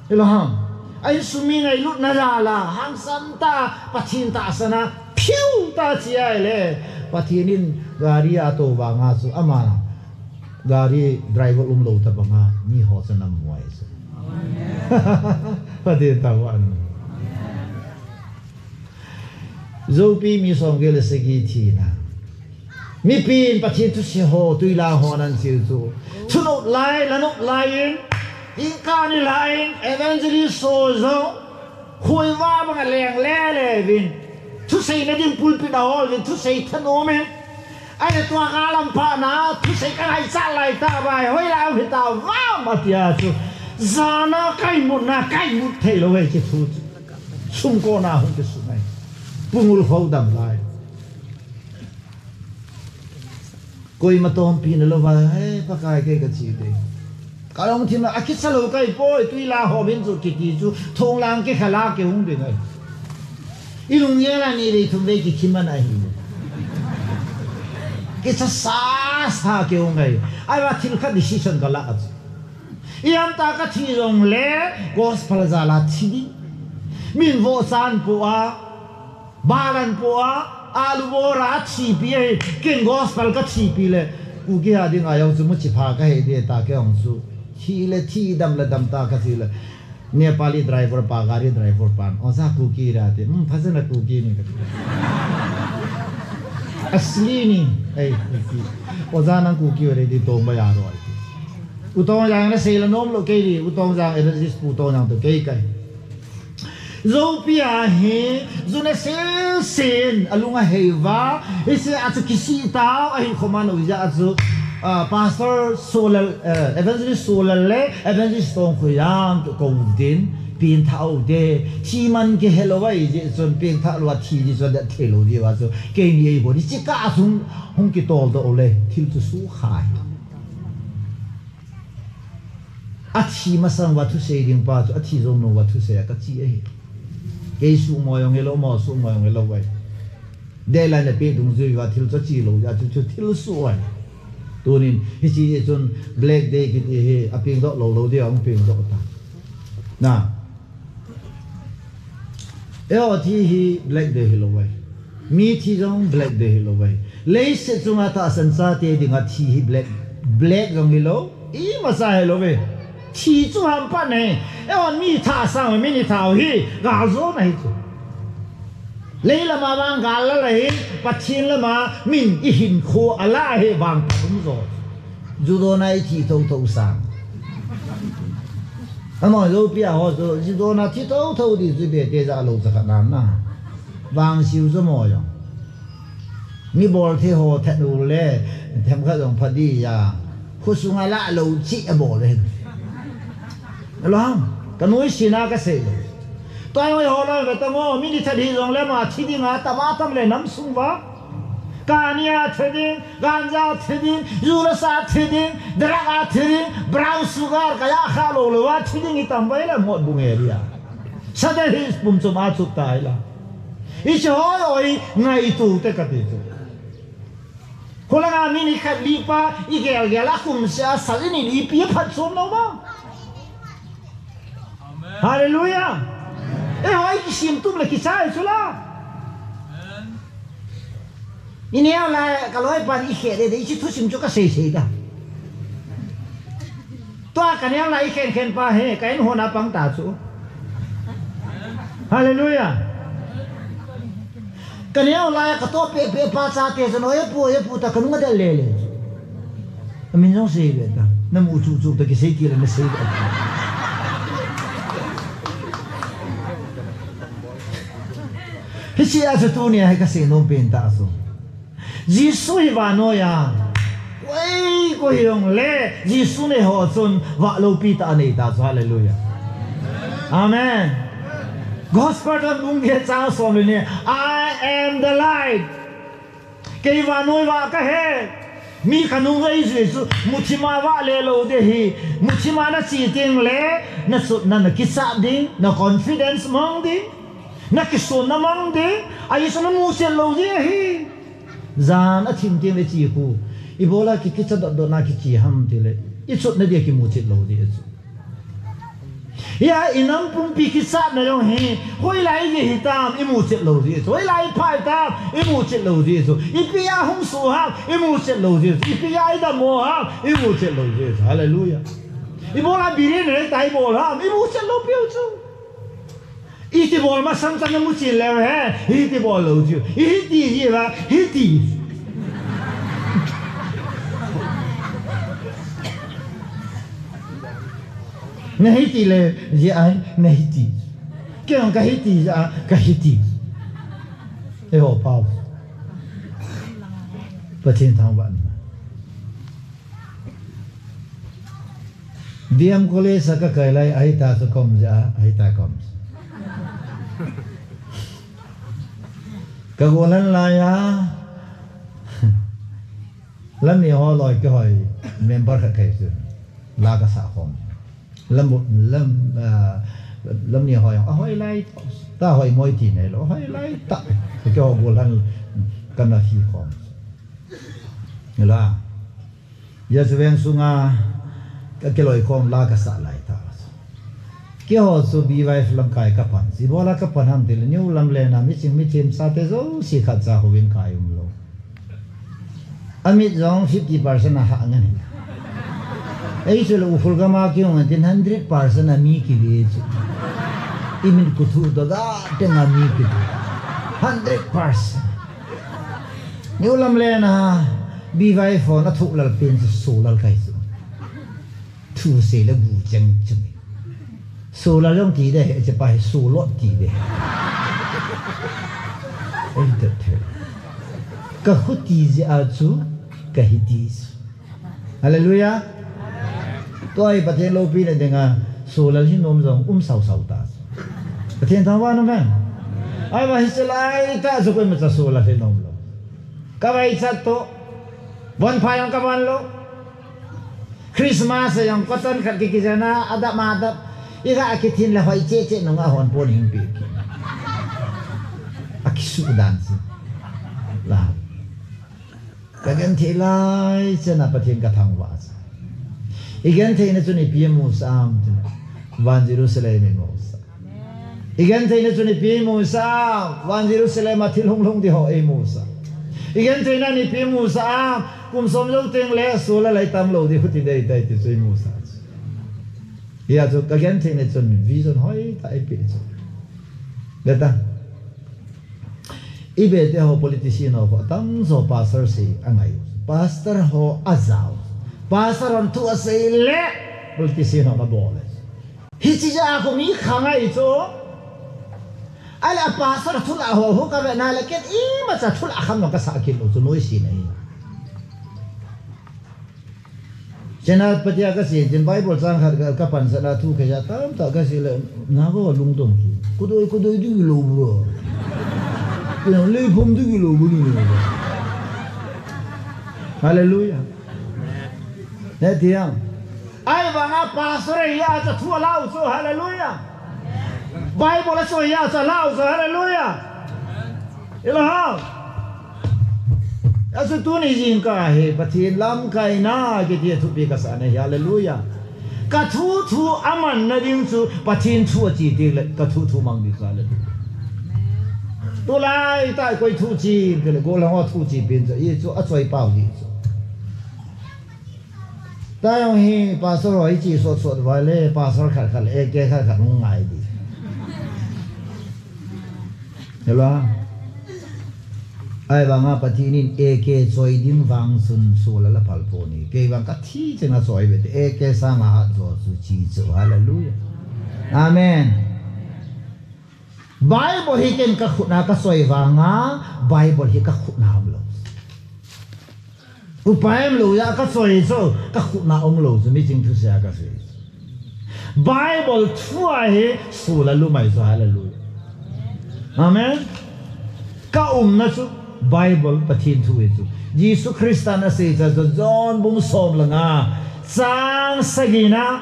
Hilou ham. A insung mi ngailutna jal a, hangsan tah, Pathen tahsan a, phiu tah chi ahile. Pathen in gari ato vanga chu ama. Gari driver umlou tabanga, miho chu ana mu ahi chu. Pathen thangvah in um. Joupi mi somget le sagi thina. Mipin Pathen thusei ho, tuilang ho nan sil chu. Thunop lai, lanop lai in, ingkani lai in, evangelist ho jong, khuiva banga leng lele uvin. Thuseina ding pulpit a hol uvin, thusei thanom in. Ai, tua ka lam pha na, thusei ka ngaichat lai ta vai, hoilai a hita va, ma tia chu. Jana ka imut na, ka imut thei lou e, chu thu chu. Sum ko na hung ke su nai. Pungul khou dam lai. Koima tongpi na lou va, he, Pakai kei ka chi te. Ka long thim a, a kisa lou kai poi, tui la ho bin chu kiti chu, thong lang ke khala ke hung ding ai. I lung ye la ni le thum ve ki khim an ahi. Kisa sa sa ke hung ai. Ai va thil khat decision ka la a chu. I am ta ka thi jong le, gospel jal a thi ding. Min vo san po a, Balan po a, alu bora a thipi e, ken gospel ka thipi le. Kuki ha ding a jong chu muchi pha ka he de ta ke ong chu. Thi le thi dam le dam ta ka thi le. Nepali driver pa, gari driver pa. Oja Kuki ra te. Hmm, phajana Kuki ni ka. Asli ni. Ei, Kuki. Oja nang Kuki re di tong ba ya ro ai. U Tong Jang na sei la nom lo kei di. U Tong Jang evangelist Pu Tong Jang to kei kai. Zopi a hi, juna sil sin, alung a hei va, isi a chu kisi tao, a hi khoma no ja a chu, ah, Pastor Solal, eh, Evangelist Solal le, Evangelist Tong Khoi Jang, ko din, pin tha o de, thi man ke hello vai ji chun, pin tha lo thi ji chun, dat the lo ji va chu, ke ni ei bo, ni chi ka a sung, hung ki tol do le, thil chu su khai. A thi masang va thusei ding pa chu, a thi jong no va thusei a ka chi ahi. Kei su mo jong elo, mo su mo jong elo vai. Dela na pe dung jui va thil chu chi lo ja chu, chu thil su ai. Tunin, hi chi chun Black Day kiti hi, a ping do lo lo dia, ong ping do ta. Na. Eo thi hi Black Day hi lo vai. Mi thi jong Black Day hi lo vai. Leiset chunga tahsan chate dinga thi hi Black, Black jong hi lo. Ima sa hi lo ve. Thi chu ham pa ne. Eo mi tha sang mi ni tha hi. Ga jo na hi chu. Lei lama vang gal la la hi. Pathin lama min i hin kho ala hi vang pa um jo. Judo na i thi tho tho sang. Amo Zopi a ho chu, judo na thi tho tho di chu be te ja lo cha kha nam na. Vang siu chu mo jong. Mi bol the ho that u le, them kha jong pha di ya. Khu sunga la lo chi a bol le. Lo ham, ka noi sina ka sei lo. Tua hoi ho lo ve ta mo, mi ni that hi jong le ma thi dinga tama tam le nam sung va. Kania thi ding, ganja thi ding, julasa thi ding, drug a thi ding, brown sugar, kaya kha lo lo a thi ding i tam vai la mot bung area. Sa de hi pum chom a chuk tai la. I chi hoi oi ngai tu te ka ti tu. Khulanga mi ni khat li pa i gel gel a kum sia sa ni i pi phat chom no ma. Hallelujah. Eh, hoi ki sim tum le ki sai chu la. I neo lai ka loi pan i khe de, de, i chi thu sim chu ka sei sei da. Tua ka neo lai i khen khen pa he, ka in hona pang ta chu. Hallelujah. Ka neo lai ka to pe pe pa cha te chu no, e pu, e pu ta ka nunga de le le. Amin jong sei ve ta. Na mu chu chu ta ki sei ti le na sei ve. Hichi a chu tunia hi ka sei nom pen ta chu. Jesu hi vannoi a. Koi, koi hi jong le, Jesu nei ho chun vah lopi ta nei ta chu, hallelujah. Amen. Gospel don bung ge chang som le ni, "I am the light." Kei vannoi vah ka he. Mi khanung ei jui chu, muthima vah le lo de hi. Muthima na chi ting le, na sut na na kisa ding, na confidence mong ding, na kisun na mong ding, a Jesu na mu chen lo de hi. Jan a thim ting le chi khu. I bola ki kicha dot dot na ki chi ham ti le. I chut na dia ki mu chit lo di chu. Ya i nam pumpi kichat na jong hi. Hoilai i hi tam i mu chit lo di chu. Hoilai i phai tam i mu chit lo di chu. I pi a hum su ham i mu chit lo di chu. I pi a i dam mo ham i mu chit lo di chu. Hallelujah. I bola biri ne tai bol ham i mu chit lo piu chu. Iti bol masang chang na mu chin le he, iti bol lo chu. Iti ji ba, iti. Na hiti le, ji ai, na hiti. Ke ang ka hiti ja, ka hiti. E ho pau. Pathen thangvah in. D M College a ka kai lai, ahita chu kom ja, ahita kom. Ka gollhang lai a, Lamni ho loi kihoi member khat kai chu. La ka sa khom. Lam, lam, ah, Lamni ho jong, ahoi lai, ta hoi moi ti nei lou, ahoi lai ta. Keiho gollhang kana hi khom. Nila. Hijeh chun veng sunga, ka kiloi khom la ka sa lai ta. Keiho chu B Y F lamkai ka pan. Ibola ka pan ham tile, New Lamlen a, miching mithem sate jouse khatcha houin kai umlou. Amit jong fifty percent a hah ngen. Ei chu le Ukhrul gam a kihung ngen tin hundred percent a mi kive chu. I min kuthu to ga teng a mi kive. Hundred percent. New Lamlen a B Y F hon athu lal pen chu Solal kai chu. Thu sei le gu cheng chu. Solal jong ti de, hiche pa hi Solot ti de. Ei te the. Ka khuti jeh a chu, ka hiti chu. Hallelujah. Tua hi Pathen loupina dinga, Solal hi nom jong, um sau sau ta chu. Pathen thangvah in um hen. Ahivang hiche lai tah chu koimacha Solal hi nom lou. Ka vaichat toh. Bonfire jong ka von lou. Christmas a jong cotton khat ki, kijana, adap ma adap. Iga kithin le hoi cheh cheh nunga hon pon hin pi ki. Akisuh dan chu. La. Ka genthei lai chana Pathen ka thangvah chu. I gentheina chun ipi imusah am tile. Van Jerusalem imusah. I gentheina chun ipi imusah, Van Jerusalem a thil hunglhung ding ho imusah. I gentheina in ipi imusah, kum som jou teng le Solal a itang lou ding khuti dei tai ti chu imusah. Hijeh chun ka gentheina chun vision hoitah eipeh chu. Beta. I bete ho politician ho khu atamjo pastor sei angai. Pastor ho ajao. Pastor hon thu asei le politician ho abol le. Hiche jeh a khu mi khangai chu. Ahile a pastor thulah ho khu ka vena le ken imacha thulah kham jong ka sah kit lou chu noise nahi. Senapati a ka sei, tin Bible chang khat ka, ka pansatna thu kei ja tamtah ka sei le, na ko lungdong chu. Kudoi, kudoi ding lou bro. Kudoi lei phom ding lou bro. Hallelujah. Ne tiang. Ahivanga pastor hi a cha thu alau chu, hallelujah. Bible a soi a cha lau chu, hallelujah. Ilo ha. Achu tuni jingkah hi Pathen lamkaina kiti a thupi ka sa na hi, hallelujah. Ka thu thu amanna ding chu Pathen thu ache teng le ka thu thu mang ding chu, hallelujah. Tulai tah koi thu che, kei le gollhang ho thu che pen chu, i chu achoi pau ding chu. Tua jong hi pastor ho hiche sot sot uva le pastor khat khat le A K khat khat hung ngai ding. Hello. Ahivanga Pathen in A K choi ding vang chun Solal aphal pon ahi. Kei vang ka thi chenga choi ve te A K sanga hat jo chu chi chu. Hallelujah. Amen. Bible hi ken ka khutna ka choi vanga, Bible hi ka khutna umlou. Upai umlou a ka choi chu, ka khutna umlou chu, miching thusei a ka sei. Bible thu ahi, Solal lum ahi chu, hallelujah. Amen. Ka umna chu, Bible Pathen thu ahi chu. Jesu Christa in asei chu, John bung som le nga, chang sagi na,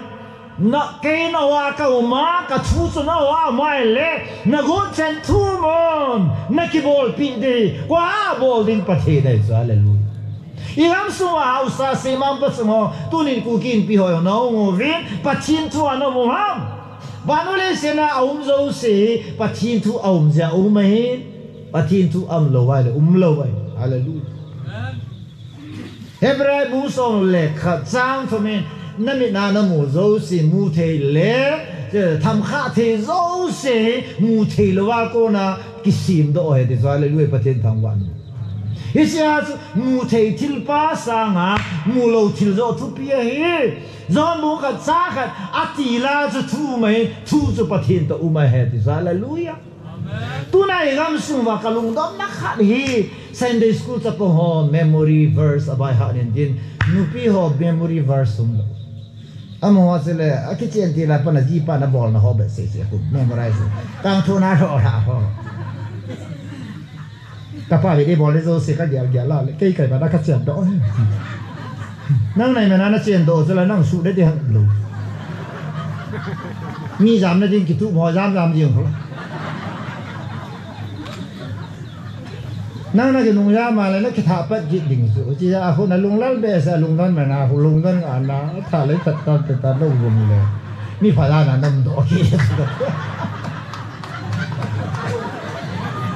Na, kei nangho a ka um a, ka thu chu nangho a um ahile, na got chan thum un, na kibolpeh ding, kua bol ding Pathen ahi chu, hallelujah. I gam sunga haosa semang pa sung ho, tunin Kuki Inpi ho jong na um uvin, Pathen thu a na um u ham. Vannoi leiset a aum jouse, Pathen thu aum jeh a um ahi, Pathen thu aum lou ahile, um lou ahi, hallelujah. Hebrai bung som le khat chang thum in, na mit a na mu jouse mu thei le, eh, thamkhah thei jouse mu thei lou a kona kisem doh ahi ti chu, hallelujah, Pathen thangvah in. Hiche a chu mu thei thil pa sanga mu lou thil joh thupi ahi. John bung khat chang khat a til a chu thu um ahi, thu chu Pathen toh um ahi ti chu, hallelujah. Tuna i gamsung uva ka lungdonna khat hi Sunday school chapang ho memory verse a baiha nin tin, nupi ho memory verse um lou. Amaho chule, akichen til a pat a jipa na bolna ho behseh seh khu memorize. Kang thu na ho la ho. Kapa ve de bol le jouse ka gel gel la le, kei kai ba na ka chen doh. Nang nai mena na chen doh chule nang su de de hang lou. Mi jam na ding kitu mo jam jam jing ho. Nang na kinung jam a le na kitha pat kit ding chu. Chi a khu na lunglal behseh a lungdon mena khu lungdon a na tha le that tan te ta lou gum le. Mi pha la na nam doh ki.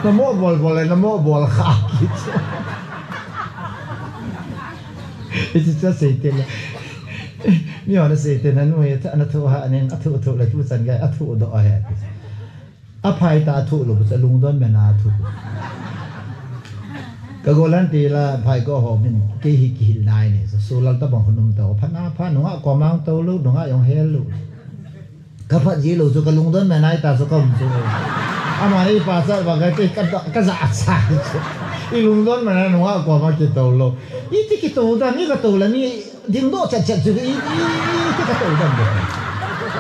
Na mo bol bol le na mo bol kha ki chu. I chi cha sei te le. Mi ho na sei te na nu ye tha na thu ha nen a thu thu le tu chan ga a thu doh a he. A phai ta thu lou, cha lungdon mena thu. Ka golan ti la phai ko ho min, kei hi kihil nai ni, so, so lal ta bang hunum ta, pha na pha, nunga ko mang to lou, nunga jong hel lou. Ka phat ji lou, so ka lungdon mena ta, so ka um so. Ama ni pa sa ba ka te ka, ka za sa. I lungdon mena nunga ko ma ki to lou. I ti ki to da, ni ka to la, ni Ding doh chet chet chu i, i, i, ti ka to dam de.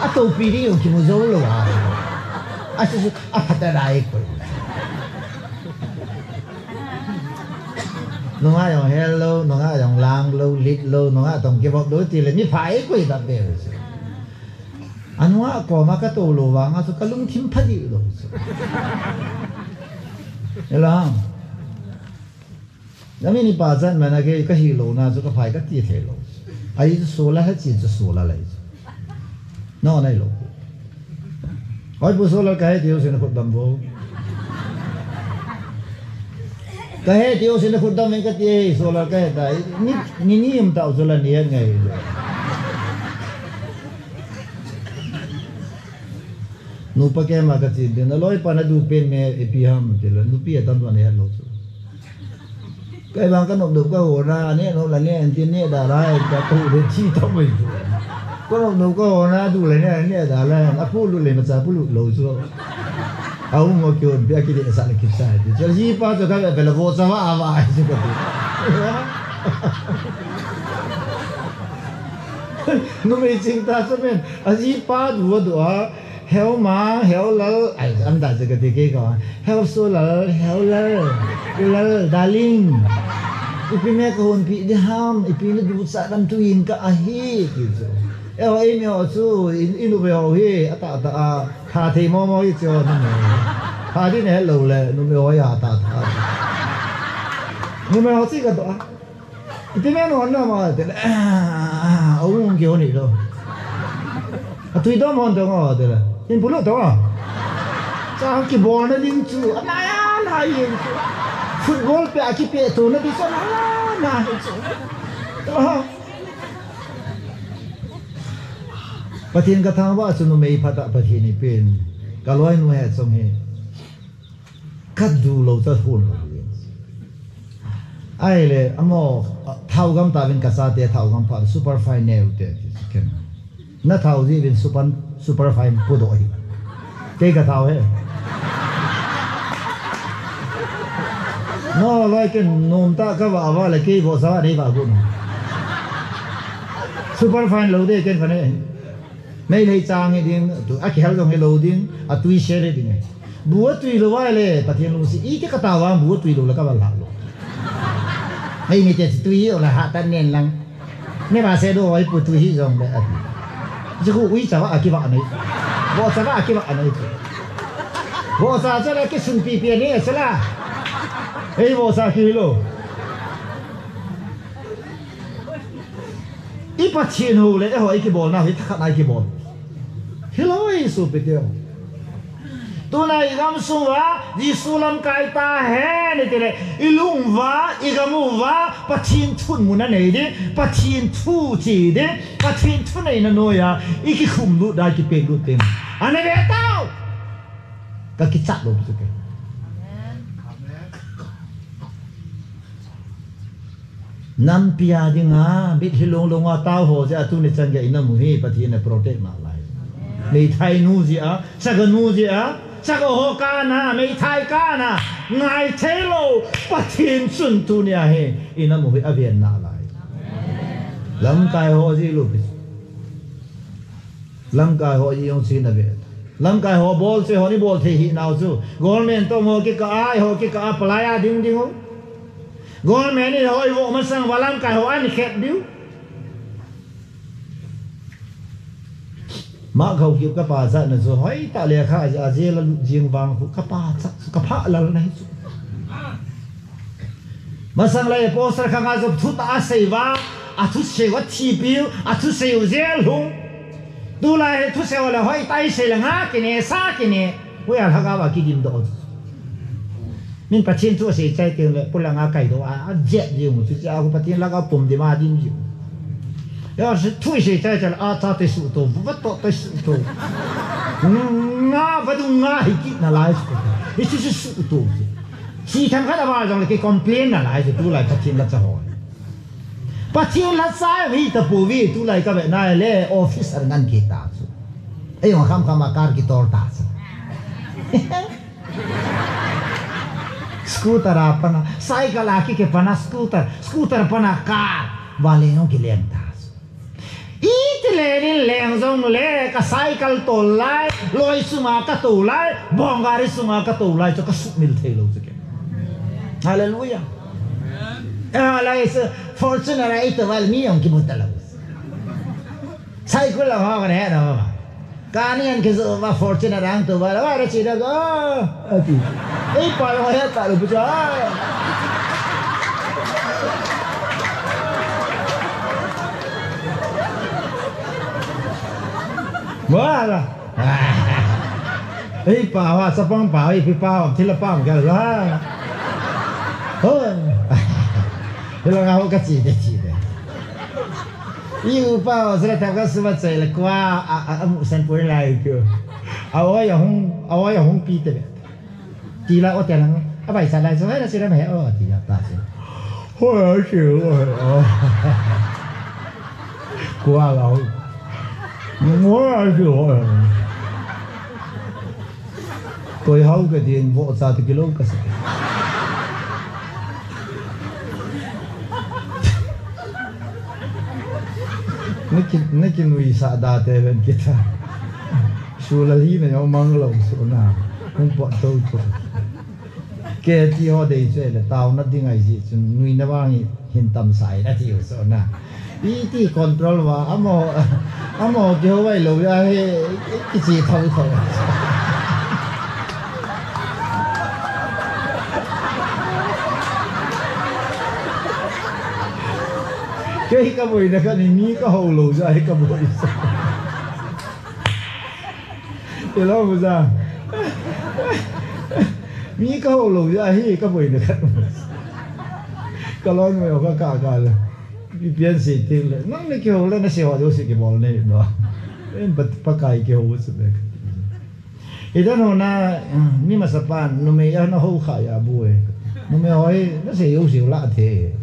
A topi ding jong kimu jou lou a. A chu chu a phat a dai koi. Nunga jong hel lou, nunga jong lang lou, lit lou, nunga tong kivop lou ti le mi pha e koi dam de. A nunga koma ka to lou vang a chu ka lungthim pha dih lou chu. Hello. Nami ni pa chan mana ke ka hi lou na chu ka phai ka ti thei lou. Ai chu solar ha chi chu solar lai chu. No nai lou. Oi pu solar ka he ti u sin khut dam vo. Ka he ti u sin khut dam ka ti solar ka he ta. Ni ni ni um ta u chu la ni ngai. Nupa kema ka chin tin, na loi pa na du pen me ipi ham ti la, nupi a tam lou ne lou chu. Kai bang ka nop nop ka ho na, ne nop la ne, an tin ne da la, ka tu de chi to mai chu. Ka nop nop ka ho na, du le ne, ne da la, a pu lu le ma cha pu lu lou chu. A u mo kyo, bia ki de sa le ki sa ti. Chu ji pa chu ka ve la vo cha va a va chu ka ti. Numei ching ta chu men, a ji pa du a du a, Heu ma, heu lal, ai, an da je ka ti ke ka. Heu so lal, heu lal, u lal, darling. Ipi me ka hon pi di ham, ipi na du cha dam tu in ka ahi, ki chu. E ho, e me ho chu, in, in u ve ho hi, a ta ta a, tha thei mo mo hi chu, nu me. Tha di ne lo le, nu me ho ya ta ta. Nu me ho chi ka to a. Iti me no na ma te le. Ah, ah, ah, um ki honi lo. A tui dom hon to ngo te le. In pulu to. Cha ki bol na ding chu. Ana ya na yin chu. Football pe a ki pe to na di so na na na hi chu. To. Pathen ka thangvah chu numei phat a Pathen in pen. Ka loinu he chong hi. Ka du lou cha hun lou. Ahile, amaho, thao gam tauvin ka chate, thao gam pha, super fine neo te, ti ken. Na thao ji uvin super, super fine pu doh hi. Kei ka thao he. No, loi ken nom ta ka va va le kei vohsa nei va gu no. Super fine lou de ken ka ne. Nei nei chang hi ding, tu, a kihel jong hi lou ding, a tui sel hi ding. Bu a tui lou vai le, Pathen lungset, iti ka ta vang bu a tui lou le ka va la lou. Hei mi te tui hi, o la ha tan nen lang. Ni ma se do oi pu tui hi jong le a ti. Ji khu ui cha va a ki va nei. Vohsa va a ki va nei. Vohsa cha le ki sun pi pi nei cha la. Hei vohsa ki lou. I Pathen hou le, eiho i kibol nau hi thakhat a i kibol. Hilou i sopi teu. Tuna i gamsung uva, Jesu lamkai ta hen i ti le, i lung uva, i gam uva, Pathen thunmun a nei ding, Pathen thu chi ding, Pathen thuneina noiya, i kikhum lut da, i kipeh lut ding. Ana ve tau! Ka kichat lou chu ke. Nampi a dinga, mitlhi long long a tao ho jeh a tuni chan gei i nam u hi Pathen in a protect nalai. Meithai nu jeh a, saga nu jeh a, Chak ho kana, meithai kana, ngai thei lou, Pathen chun tunia hi, ina mu hi aven nalai. Lamkai ho ji lou pi. Lamkai ho ji jong chin ave. Lamkai ho bol che ho ni bol thei hinau chu. Government toh ho kikah a, ho kikah a, palai a ding ding u. Government in ho ivo masang uva lamkai ho ahin khet diu. Mah kho kip ka pachatna chu hoitah lekha a jail a lut jing vang khu ka pachat chu ka phah lal na hi chu. Masang lai poster khang a chu thutah a sei uva, a thusei u a thipiu, a thusei u jail hung. Tulai hi thusei u le hoitah a sei le nga kine, sa kine. Hoiya lhagao a kidim doh. Min Pathen thu asei chai teng le, polanga kai doh a, a jep jing u, chuche a khu Pathen lhagao pum dim a dim jing u. Ya, se thu asei chai chai le, a cha te suh to, va to te suh to. Nga, va dung nga hi kit nalai suh to. Hi chu chu suh to. Si tham khat a va jong le ki complain nalai suh, tulai Pathen la cha ho. Pathen la cha hi ta pu vi, tulai ka ve na le, officer ngan ki ta chu. Ei, ong kham kham a car ki tol ta chu. Scooter a pana, cycle a ki, ki pana scooter, scooter pana car, va leng jong ki leng ta. Iti le nin leng jong le, ka cycle tol lai, loi sunga ka tou lai, bong gari sunga ka tou lai, chu ka sumil thei lou chu ke. Hallelujah. Eh, lai se, Fortuner a i tou va le mi jong ki mu ta lou. Cycle la ha ka ne na ma. Kani an ke zo va Fortuner a dang tou va la va ra chi da ga. Ati. Ei pa lo ya ta lo bu cha. Wa la. Ei pa wa sa pang pa, ei pi pa, thi la pa ka la. Ho. Thi la ga ho ka chi de chi de. I u pa, o sila thap ka suma chai le kwa, a, a, a mu san poi lai kyo. A oi a hung, a oi a hung pi te be. Ti la o te lang, a bai sa lai so, hai na sila me o, ti la ta si. Ho ya si o, o. Kwa la o. Mo ya si o. Koi hau ka din vo cha ti kilo ka sa. Naki, naki nui sa da te ven kita. Su la hi na yo mang lo su na. Hung po to to. Ke ti ho dei che le tao na ding ai ji chun nui na bang hi. Hin tam sai na ti u so na. Iti control va, amo, amo kihou vai lou ya he, kichi thou thou. Kei ka boina ka ni mi ka hou lou ja he ka boi sa. Hello, Muza. Mi ka hou lou ja hi ka boina khat. Ka lon mo ka ka ka le. Bi pian si ting le. Nang ni kihou le na si ho jo si kibol nei no. En pa, Pakai kihou su be. Ida no na, ni masa pan, numei a na hou kha ya bu e. Numei hoi, na se yo si la the.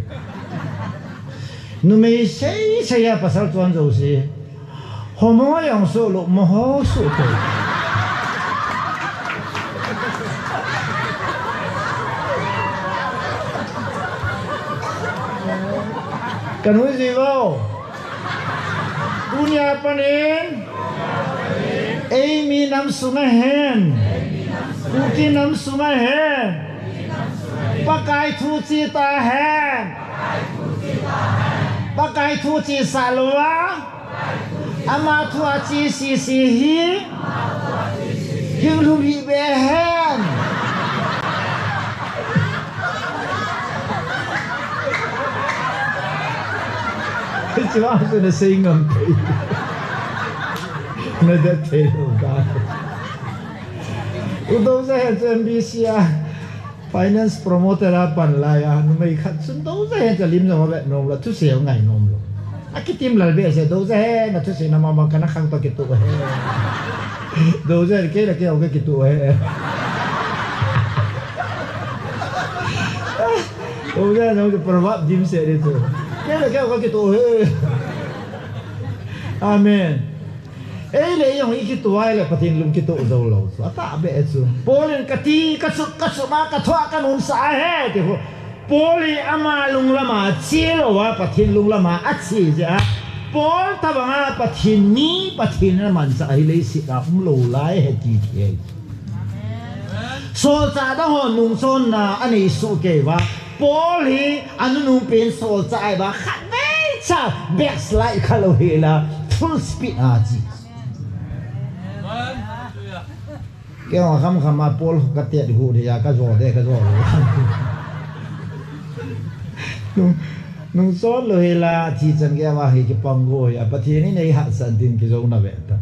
Numei sei sei ya pasal tuan jo si. Homo jong suh lou, moho suh kei. Ka nui ji vo. Tunia panin. Ei mi nam sunga hen. Kuki nam sunga hen. Pakai thu chi ta hen. Pakai thu chi sa lou a. Ama thu a chi si si hi. Hing lum hi be hen. Chuang su na sei ngam thei. Na da thei lo ka. U do sa hen chu M B C a. Finance promoter a pan lai a, numei khat chun do ja he cha lim jong a vet nom lou, thusei ngai nom lou. A kitim lal be se do ja he, na thusei na mama kana khang to kitu he. Do ja he, kei la kei o ka kitu he. Do ja he, na proverb dim se de tu. Kei la kei o ka kitu he. Amen. Ei le ei jong i kituh a le Pathen lung kituh jou lou chu. Atah beh chu. Paul in kati, kasuh, kasuh ma, kathoh, kanunsa ahi ti ho. Paul hi ama lunglam a che lou a, Pathen lunglam a ache jeh a. Paul tabang a Pathen mi, Pathen in amanchah hi leiset a umlou lai ahi ti thei. Solchah dang ho nungchonna anei soh kei uva. Paul hi anunung pen solchah ahi uva, khatvei cha backslide khalou hel a, full speed a che. Kei jong kham kham a Paul kati di hu dia kajo de kajo. Nung, nungchon lou hel a thi chan kei ama hi kipang go a Pathen in ei hahsat din kijou na ve ta.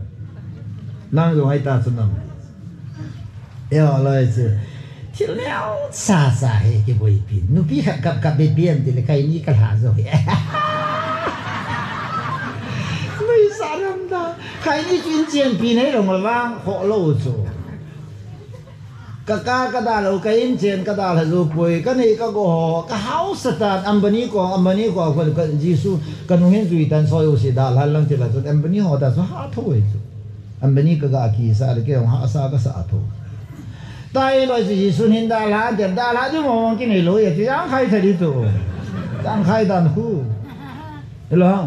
Nang jong ahi ta chu nam. Eo loi chu. Thil neo sa sa hi kiboi pi. Nupi khat kap kap be pian ti le kai ni kalha jo hi. Nuisa ram da. Kai ni chu inchen pi nei lou ma vang kho lou chu. Ka ka ka dalou, ka inchen ka dalha jou poi, ka nei ka go ho, ka hausa tan, Ambani ko, Ambani ko, ko, ka Jesu, ka nung hin jui tan soi u si dalha lang ti la chun, Ambani ho ta chu ha tho e chu. Ambani ka ga kisa le kei jong hahsa kasa tho. Tai loi chu Jesu hin dalha, dalha di mo mo kinei lou e chu, jang khai tha di chu. Jang khai dan hu. Hello.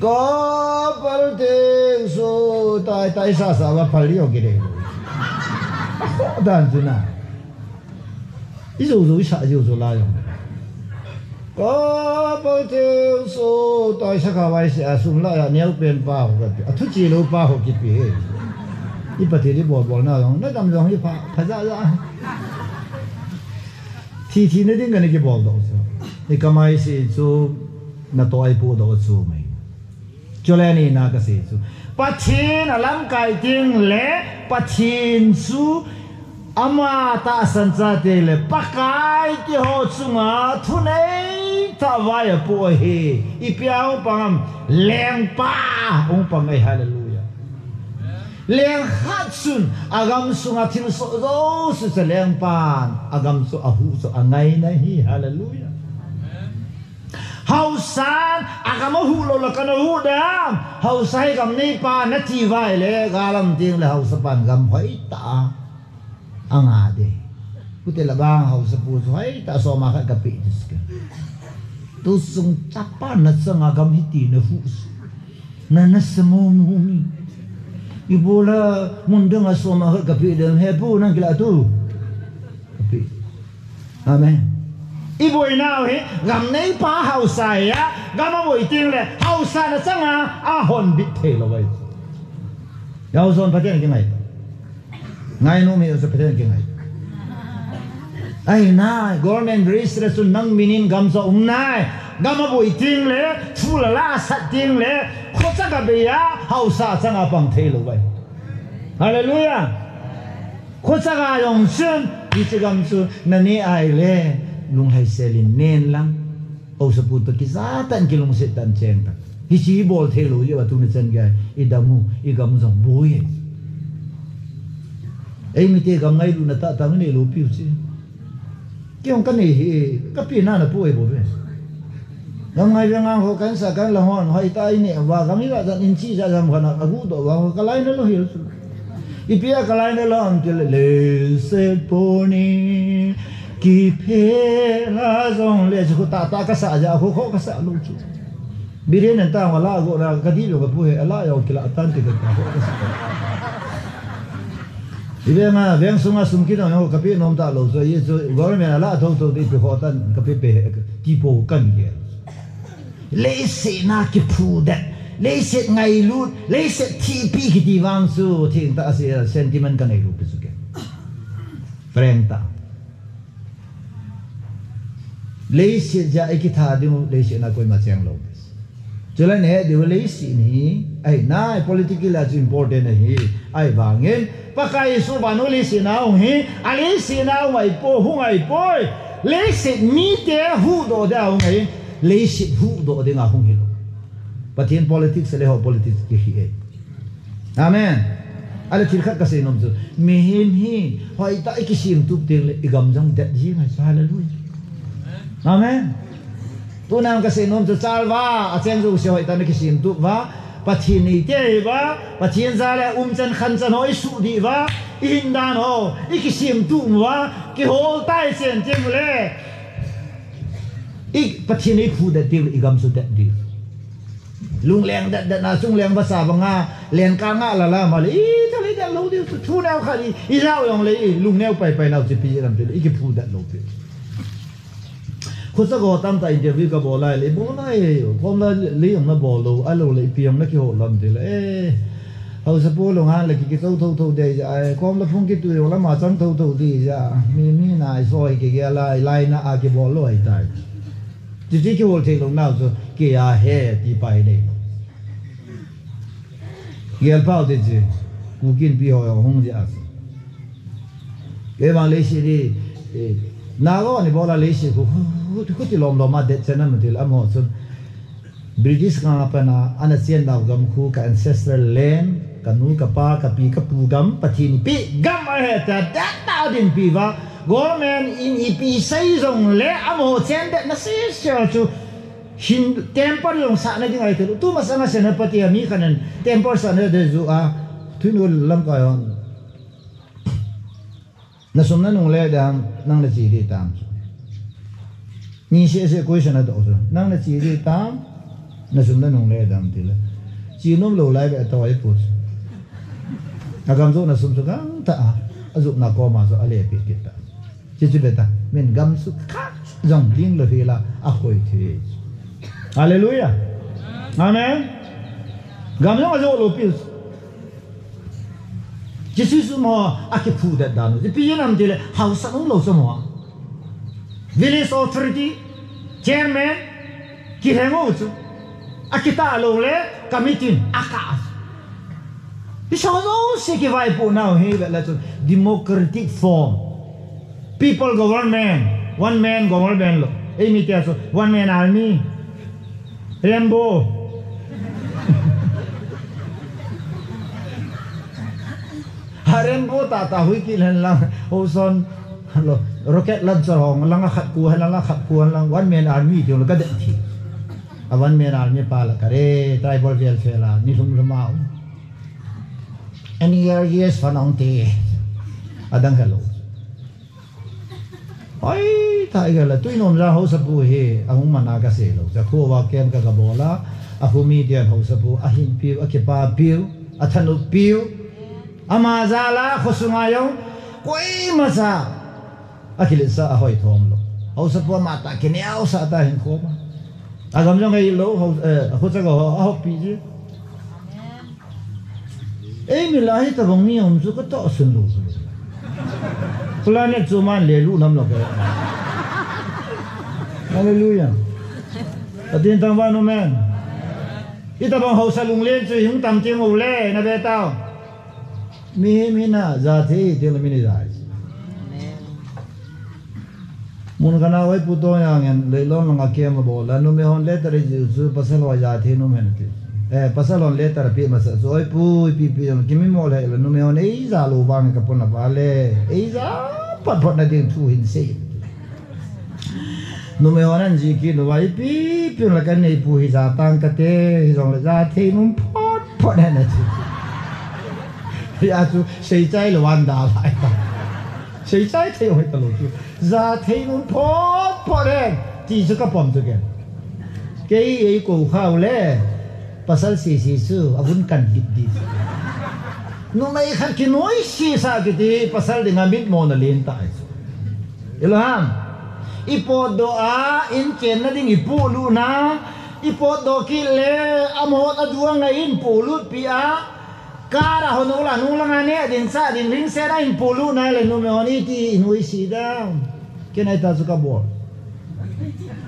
Kapal teng so tai tai sa sa va phal yo kide. Dan chu na. I zo zo i sa zo zo la yo. Kapal teng so tai sa ka vai se a sum la ya neo pen pa ho ka pi. A thu chi lo pa ho ki pi. I pa ti di bol bol na yo. Na dam yo i pa pa za za. Thi thi na ding ka ni ki bol do so. I ka mai si chu na to ai pu do chu mai. Chule ni na ka sei chu. Pathen a lamkai teng le Pathen chu ama tahsan chate le Pakai te ho chunga thunei tah vai a pu ahi. Ipi a hung pang am lengpa hung pang ahi, hallelujah. Leng khat chun a gam sunga thil soh jouse chu lengpan a gam chu a hu chu a ngaina ahi, hallelujah. Hausan, a gam a hu lou le kana hu dam. Hausa hi gam neipa nati vai le, galam teng le hausa pan gam hoi ta a nga de. Kute la bang hausa pu chu hoi ta soma khat ka pi dis ke. Tu sung chapa na changa gam hiti na hu. Na na se mo mo mi. Ibola mun dang a soma khat ka pi dem he pu nang kila tu. Ka pi. Amen. I boinau hi gam neipa hausa hi a, gam a boi teng le hausa na changa a hon bit thei lou vai. Yau zon Pathen ki ngai. Ngai nu mi usa Pathen ki ngai. Ai nai, government race le sun nang minin gam sa um nai. Gam a boi teng le, thu la la sat teng le, khocha ka be ya, hausa changa pang thei lou vai. Hallelujah. Khocha ga jong chun, hiche gam chu na ne ai le, lunglhai selin nen lang. Hausa pu to kija tan kilungset tan cheng tan. Hiche bol thei lou jeh a tuni chan gei, i dam u, i gam u jong boi e. Ei mite gam ngailutna tah tah nei lou piu che. Kei jong ka nei hi, ka pi na na pu e bou ve. Gam ngai ve ngang ho kan sa kan la hon, hoi ta i ne va gam i la jan in chi ja jam khana, a gu do va ho ka lai na lou hil chu. Ipi a ka lai na lou am ti le, le se po ni, ki phe la jong le chu ta ta ka sa ja, ho ho ka sa lou chu. Biren an ta wa la go la ka di lou ka pu he, a la jong ki la tan ti ka ho ka sa. I veng a, veng sunga sum kidong ho ka pi nom ta lou chu, i chu government a la tho tho ti pi ho tan ka pi pe he, ti po kan gel. Leiset na kiphu det, leiset ngailut, leiset thipi kiti vang chu, theng tah a se sentiment ka nei lou pi chu ke. Frank tah. Leiset jeh a i kitha ding u, leiset na koima cheng lou. Chule na he diu leiset hi, ai nai political a chu important ahi, ahivangin, Pakai Jesu vannoi leiset na hung hi, a leiset na hung ahi po, hung ahi poi. Leiset mite huhdoh dia hung ahi, leiset huhdoh dinga hung hilou. Pathen politics le ho politics kihi e. Amen. Ale thil khat ka sei nom chu. Mihem hi, hoi ta i kisem tup teng le, i gam jong det jing ahi chu, hallelujah. Amen. Tunan ka sei nom chu, chalva, a cheng jouse hoi ta na kisem tup va. Pathen neite ihiuva, Pathen jal le umchan khanchan ho isuh diuva, ihin dan ho ikisem tup uva, kihol tai chen chen ule. I Pathen in eiphudet diu, igam sudet diu. Lungleng det det na, chungleng vasa banga, lenka nga la la ma le, i ta le det lou diu, thu neo khat i, i jao jong le, i lungneo pai pai nau chi pi lam pi le, ikiphudet lou pi. Khosa go tamtah interview kabol lai le, bol lai, kom la le jong nabol lou, alou le, ipi jong nakihol lam ti le, eh. Haosapu lung han le ki, kitou tou tou dei ja, eh, kom la phung kitu jong lama chang tou tou dei ja, mi, mi na i soi kigel a, i laina a kibol lou ahitai. Chuti kihol thei lou nau chu, kei a he ti pai nei lou. Gel pau te chu, Kuki Inpi ho jong hung jeh a chu. Kei vang leiset hi, eh, Naga hon ibol a leiset khu, khu, khu, khuti lom lom a det chen a mu til amaho chun. British nga pana ana chen nau gam khu ka ancestral land, ka nu, ka pa, ka pi, ka pu gam, Pathen in eipeh gam ahi tia, det tah a dinpi uva, government in ipi sei jong le amaho chen det na sese chu hin temple jong sahna ding ahi ti lou. Tu masanga Senapati a mi khat in temple sahna ding ju a, Thinlhun lamkai hon. Na sum na nung le dam, nang na che ding tam. Ni sese question adoh chu. Nang na che ding tam, na sum na nung le dam ti le. Che nom lou lai ve tou ahi pu chu. Agam joh na sum chu gangtah a, ajotna koma chu ale pi kit ta. Chuche chu ve ta, min gam chu kha jong ding lou hi la, akoi thei. Hallelujah. Amen. Gam jong ajoh lou pi. Chuche chu amaho akiphudet dan u. Ipi jeh ham ti le, haosa um lou chu amaho. Village authority, chairman, kilheng u chu. Akitah lou le, committee in akah. Hiche jouse kivaipoh nau hi ve le chu democratic form. People government, one man government lou. Eimi tia chu one man army. Rambo. Ha Rambo tah tah hui kit hen lang, Oson, lo, rocket launcher hong lang a khat khu hen lang, a khat khu hen lang, one man army ti lou ka det thei. A one man army pa la ka re, tribal welfare la, ni lhum lhum a um. Any year, yes, fan ong te. Adang hello. Oi, ta iga la, tui nom ja haosapu hi, ahung mana ka sei lou. Cha khu va kem ka ka bol a, akhu mi dia haosapu, ahin piu, akipa piu, athanop piu. Ama jal a, kho sunga jong, koima cha. Akiletsah a hoi thom lou. Haosapu ama ta kineo sa ta hin khom a. Agam jong ei lou, hau, eh, akhu cha go, ahop pi ji. Ei mi la hi tabang mi um chu ka toh sun lou. Planet chu man le lu nam lou ka. Hallelujah. Pathen thangvah in, amen. Hitabang haosa lunglen chu hung tam ti mo le, na ve tao. Mihem hina, jathei, ti la mi ni jai. Mun khat a oi pu to yang en, leilon lang a kem a bol a, numei hon letter i jiu chu, pasal ho jathei in um hen ti. Eh, pasal hon letter a pe masa chu, oi pu, ipi pi jong, kimi mo le, le numei hon ei ja lou vang ka pon a va le, ei ja, phot phot na ding thu hin sei. Numei hon an ji kit lou va, ipi pi la ka nei pu hi ja tang ka te, hi jong le jathei in um phot phot hen a ti. Hia chu, sei chai lou van da lai ta. Sei chai thei hoi ta lou chu. Jathei in um phot phot hen. Ti chu ka pom chu ken. Kei ei kou khau le. Pasal sisi chu. Avun kan hip di. Numei khat kinoise sa kiti. Pasal dinga mitmo na len ta chu. Ilou ham. I potdoh a, in chenna ding i polut na. I potdoh kit le. Amahon adu a ngai in polut pi a. Car a hon u la, nung langa neh ding, chah ding, ringset a in polut nai le, numei hon iti in ui si dam. Ken ai ta chu ka bol.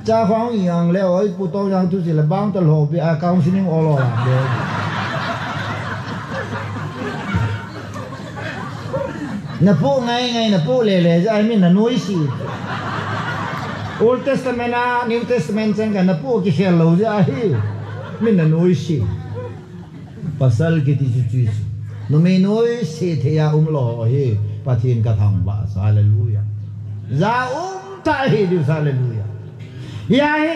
Cha khong i ang le, oi, pu tong yang tu si le, bang ta lho pi a, counseling ol ol a de. Na pu ngai ngai, na pu le le, ja, ai min na nuisi. Old Testament a, New Testament chang ka, na pu kikhel lou ja hi. Min na nuisi. Pasal kiti chu chu chu. Numei nuisi thei a um lou hi. Pathen ka thangvah sa, hallelujah. Ja um ta hi diu sa, hallelujah. Hia hi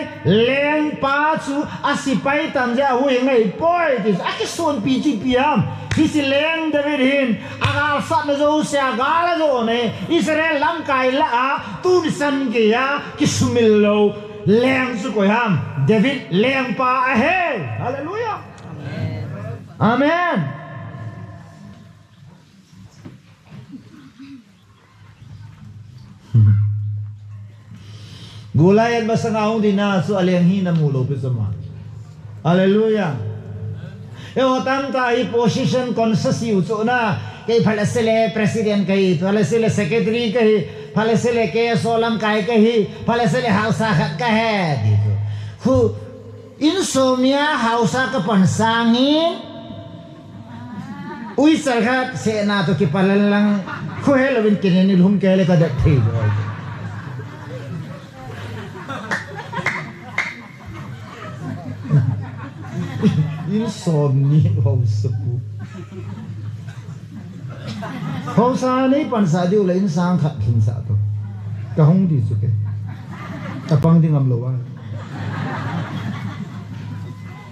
lengpa chu a sepai tam jeh a hui ngai poi ti chu a kisonpi chu ipi ham. Hiche leng David hin a galsatna jouse a gal a jo ne Israel lamkai lah a tuni chan geiya kisumil lou leng chu koi ham. David lengpa ahi. Hallelujah. Amen. Goliath masanga hung dinga chu aleng hina mu lou pi chu ma. Hallelujah. Eiho tamtah hi position conscious u chu na. Kei phalese le president kahi, phalese le secretary kahi, phalese le K S O lamkai kahi, phalese le haosa khat kahi ti chu. Khu insomnia haosa kapan sangin Uicha khat sehna toh kipalan lang, khohe louvin kinin ilhum kei le kadet thei bou. Insomnia haosa pu. Haosa nei pansah diu le insang khat lhingsah toh. Kahung di chu kei. Kapang ding ngam lou a.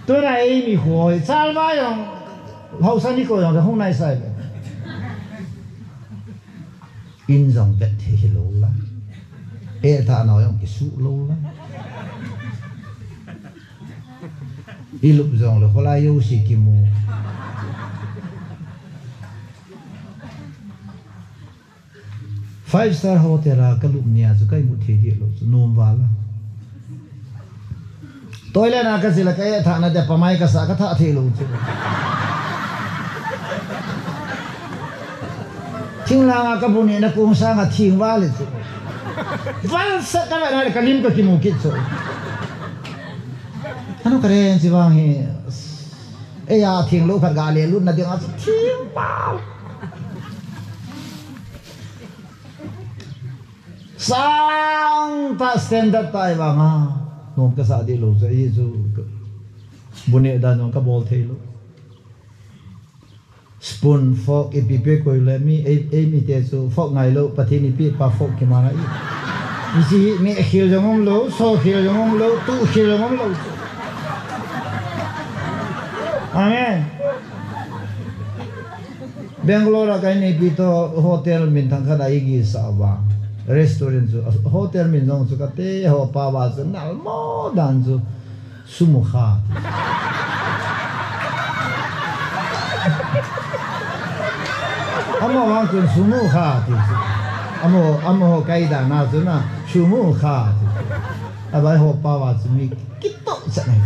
Tuna eimi hoi, chalva jong, haosa nikho jong, hung naisai ve. In jong vet thei hilou la. Etha nau jong kisuh lou la. Ilup jong le, kholai jouse kimu. Five star hotel a kalup nia chu ka imut thei deh lou chu, nom val a. Toilet a kache le ka etha na dia pamai kasa katha thei lou chu. Thinglhang a kabu neh na kong sanga thing val e chu. Valsat kala na le kalim kakimu kit chu. Anu karen chi vang hi. Eia thing lou khat ga le lut na ding a chu thing pau. Sangtah standard tah vanga. Nom kasa deh lou chu, ahi chu. Bu neh dan jong kabol thei lou. Spoon, fork, ipi pe koi le mi, ei, eimi te chu fork ngai lou, Pathen in eipeh pa fork kiman ahi. Hiche hi meh khel jong um lou, so khel jong um lou, tuh khel jong um lou. Amen. Bangalore a ka inneipi toh hotel minthang khat a igisa uva. Restaurant chu, hotel min jong chu kate ho pa uva chu nalmo dan chu sumukha. Amaho vang chun sumukha ti chu. Amaho, amaho kaidan a chun a sumukha ti chu. Avai ho pa uva chu mi Kitoh chan ahi.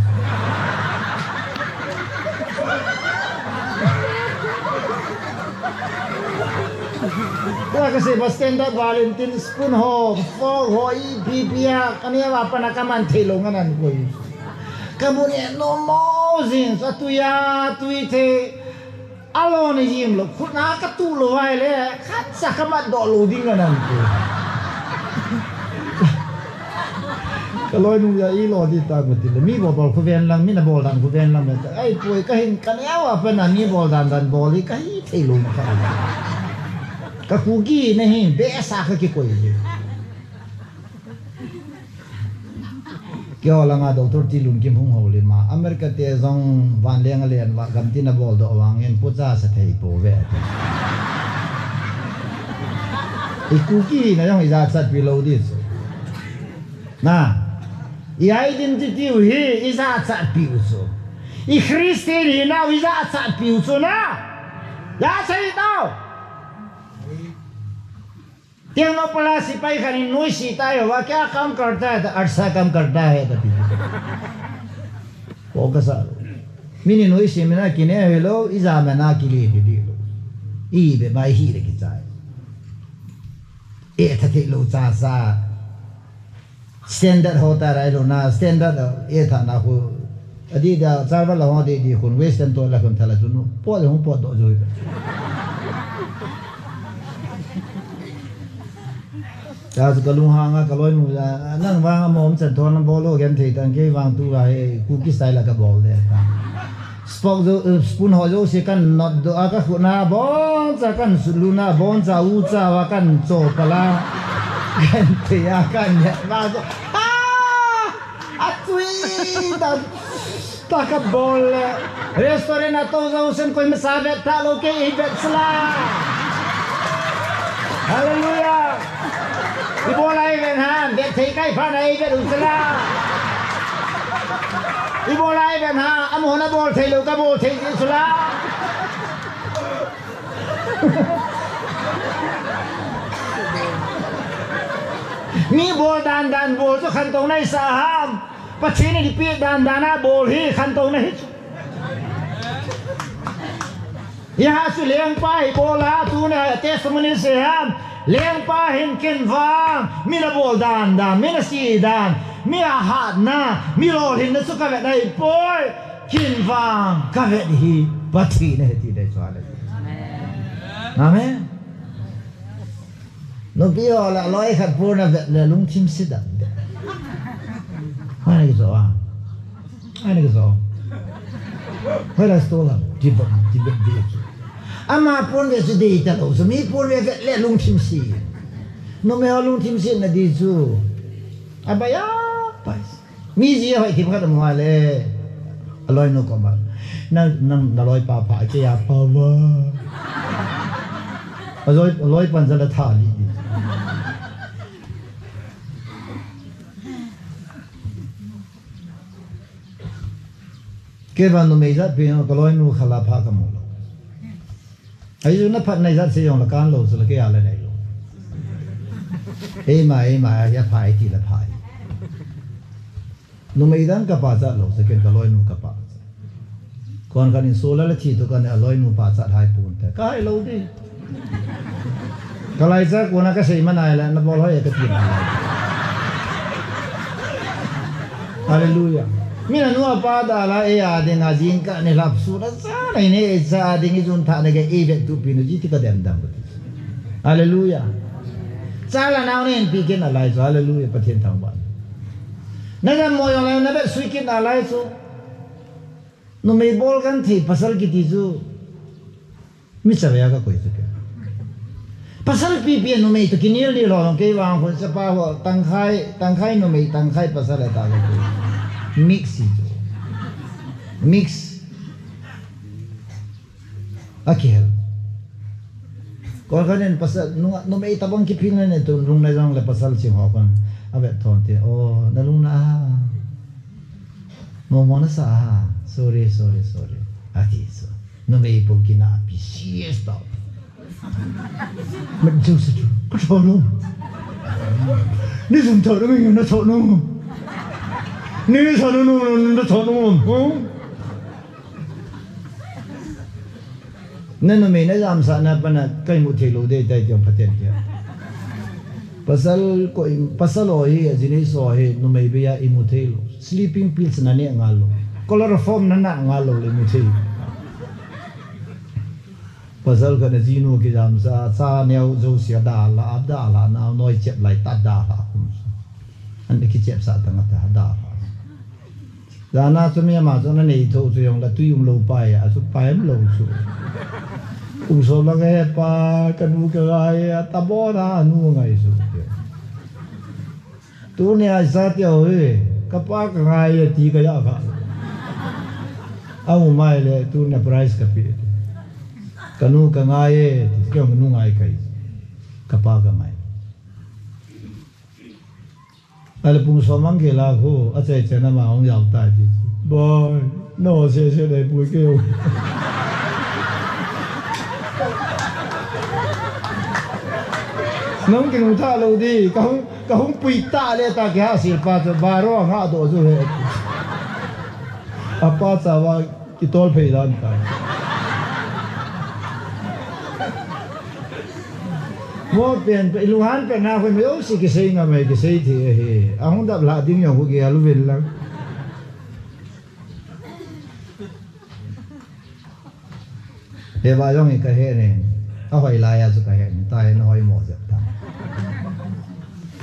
Tua kasei ba standard Valentine spoon ho, fork ho, ipi ipi a, kaneo a pat a kaman thei lou ngen ahi. Kamu neh nom mo jing, atui a, tui thei. Alon a jing lou, khut a katuh lou vai le, khatcha kamat doh lou ding ngen ahi. Kaloinu ja ilo di ta guti le, mi bol bol khu ven lang, mi na bol dan khu ven lang, ahipoi kahin kaneo a pat a mi bol dan dan bol hi kahi thei lou ma ka. Ka Kuki na hi, behseh a kakikoi hi. Keiho langa Doctor Tilunkim hung houlim a, America te jong vanleng a len uva, gamtin a bol doh vangin, pucha sa thei pouve ati. I Kuki hina jong i jachatpi lou di chu. Na, i identity u hi i jachatpi u chu. I Christian hinau i jachatpi u chu na. Jachat tau. Tiang no pala sipai khat in noise tai ho va, kya kam karta hai, ta, "Arsa kam karta hai," ta pi. Ko kasa. Min in noise mina kine hello, ija mina kile di di lo. I be bai hi le kichai. Etha thei lou cha sa. Standard ho ta rai lou na, standard, eh, tha na khu. Adi da, charva la ho di di khun, western toh la khun thala chun, pot hung pot doh joi. Cha chu kalung hang a, kaloinu ja, nang vang a mom chan thon bol lo gen thei tan, kei vang tu ga he, Kuki style a kabol le ta. Spoon jo, eh, spoon ho jouse kan not doh a, ka khut na boncha kan sut luna boncha ucha va kan cho pala. Kan thei a kan ya va jo. Ah! Atui dan. Taka bol le. Restaurant a tou jou sen koima sa vet talou kei i vet sala. Hallelujah. I bol ai ven ha, vet thei kai pha na i vet u sala. I bol ai ven ha, amo na bol thei lou ka bol thei sala. Mi bol dan dan bol chu khantou na i sa ham. Pathen in i pe dan dan a bol hi khantou na hi chu. Hiha chu lengpa hi bol a tuni a testimony sei ham. Lengpa hin ken vang mi na bol dan dan, mi na si dan, mi a hatna, mi lolhinna chu ka vet nai poi. Ken vang ka vet hi Pathen ahi ti dei chu ale. Amen. Nupi ho la loi khat pon a vet le lungthim si dan. Ai na kijo a. Ai na kijo. Hoi la sto la. Ti ba, ti ba, ti ba. Ama pon ve chu dei talou. Chu mi pon ve vet le lungthim si. Numei ho lungthim si na di chu. Aba ya, pai. Mi ji a hoi thim khat a mu a le. A loinu koma. Nang, nang, na loipa pha, kei a pha va. A loi, a loipan jala tha li di. Kei vang numei jat pi ka loinu khala pha ka mu lou. Ahi chu na phatna ijat sei jong la kan lou chu la kei a la nei lou. Eima, eima, a pha i ti la pha i. Numei dan ka pachat lou, second ka loinu ka pachat. Kon khat in so la la thi tu ka ne a loinu pachat hai pun te. Ka hai lou di. Ka lai cha kona ka sei man ai la, na bol hoi ka ti man ai. Hallelujah. Mi na nu a pa da la e a ding a jing ka ne lap su na sa na ne e sa ding i jun tha ne ke e ve tu pi nu ji ti ka dem dam. Hallelujah. Cha la nau ne pi ken a lai chu. Hallelujah. Pathen thangvah. Na jam mo jong la na be sui ken a lai chu. Numei bol kan thei pasal kiti chu. Mi chavei a ka koi chu ke. Pasal pipi a numei to kinel nel ho jong kei vang khun chapa ho tangkhai, tangkhai numei, tangkhai pasal a ta ka koi. Mix hi chu. Mix. A kihel. Kon khat in pasal, nu, numei tabang kiphil na ne tu lung na jong le pasal ching ho kon. A vet thon te, "Oh, na lung na a. Mo mo na sa a. Sorry, sorry, sorry." A ti so. Numei pum kina pi serious tau. Mat jong sa chu, ka tho nu. Ni jong tho nu, ni na tho nu. Ni sa nu, nu, nu, na tho nu. Hmm? Na numei na jamsah na pa na kai mu thei lou dei tai ti ong Pathen kia. Pasal ko, pasal ho hi, a jini so hi, numei bia i mu thei lou. Sleeping pills na ne ngal lou. Chloroform na na ngal lou le mu thei. Pasal khat na jinu kijamsah, cha neo jouse a dalha, a dalha, nao noi chep lai ta dalha kum. An kichep sa tang ta dalha. Jana chu mi ama chu na nei tho chu jong la tui um lou pai, a chu pai um lou chu. Kum so la nge pa, ka nu ka ngai, a ta bo na, a nu ngai chu. Tuni a sa ti ho hi, ka pa ka ngai e ti ka ja kha. A u mai le, tuni a prize ka pe. Ka nu ka ngai e, ti kei nu ngai kai. Ka pa ka ngai. Ale pung so mang ke la khu, a che che na ma hong yau ta ti. Boy, no se se le pui ke yo. Nong ki nu ta lo di, ka hong Ka hung pui ta le ta kiha silpa chu baro nga do chu he. Apa chawa kitol phei dan ta. Mo pen pe, ilunghan pen na hui me o si kisei nga me kisei thi he. A hung dap la ding yong hu ki alu vel lang. Heva jong hi ka he ne. A hoi lai a chu ka he ne. Ta he na hoi mo jep ta.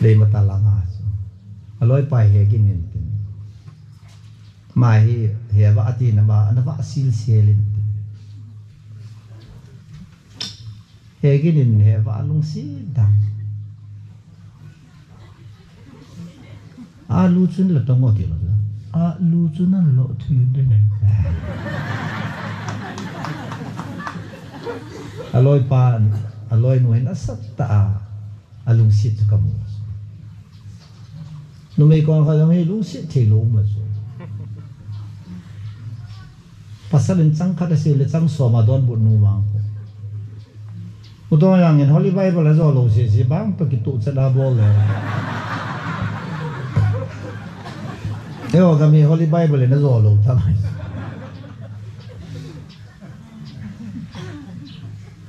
Lei ma ta la nga chu. A loi pai he kin nin tin. Ma hi heva ati na ba, na ba sil sil in tin. He kin nin heva lung si dang. Alu chun la tong o ti lo. Alu chun an lo thui de. Aloi pa, aloi nu hin asat ta a, alungsit chu kamu. Numei kon kha jong hi lungsit thei lo ma chu. Pasal in chang khat asei le chang som a donbut nu vang. Pu Tong Yang in Holy Bible a jo lo sese bang to kitu chat a bol le. Eo kami Holy Bible in a jo lo ta mai.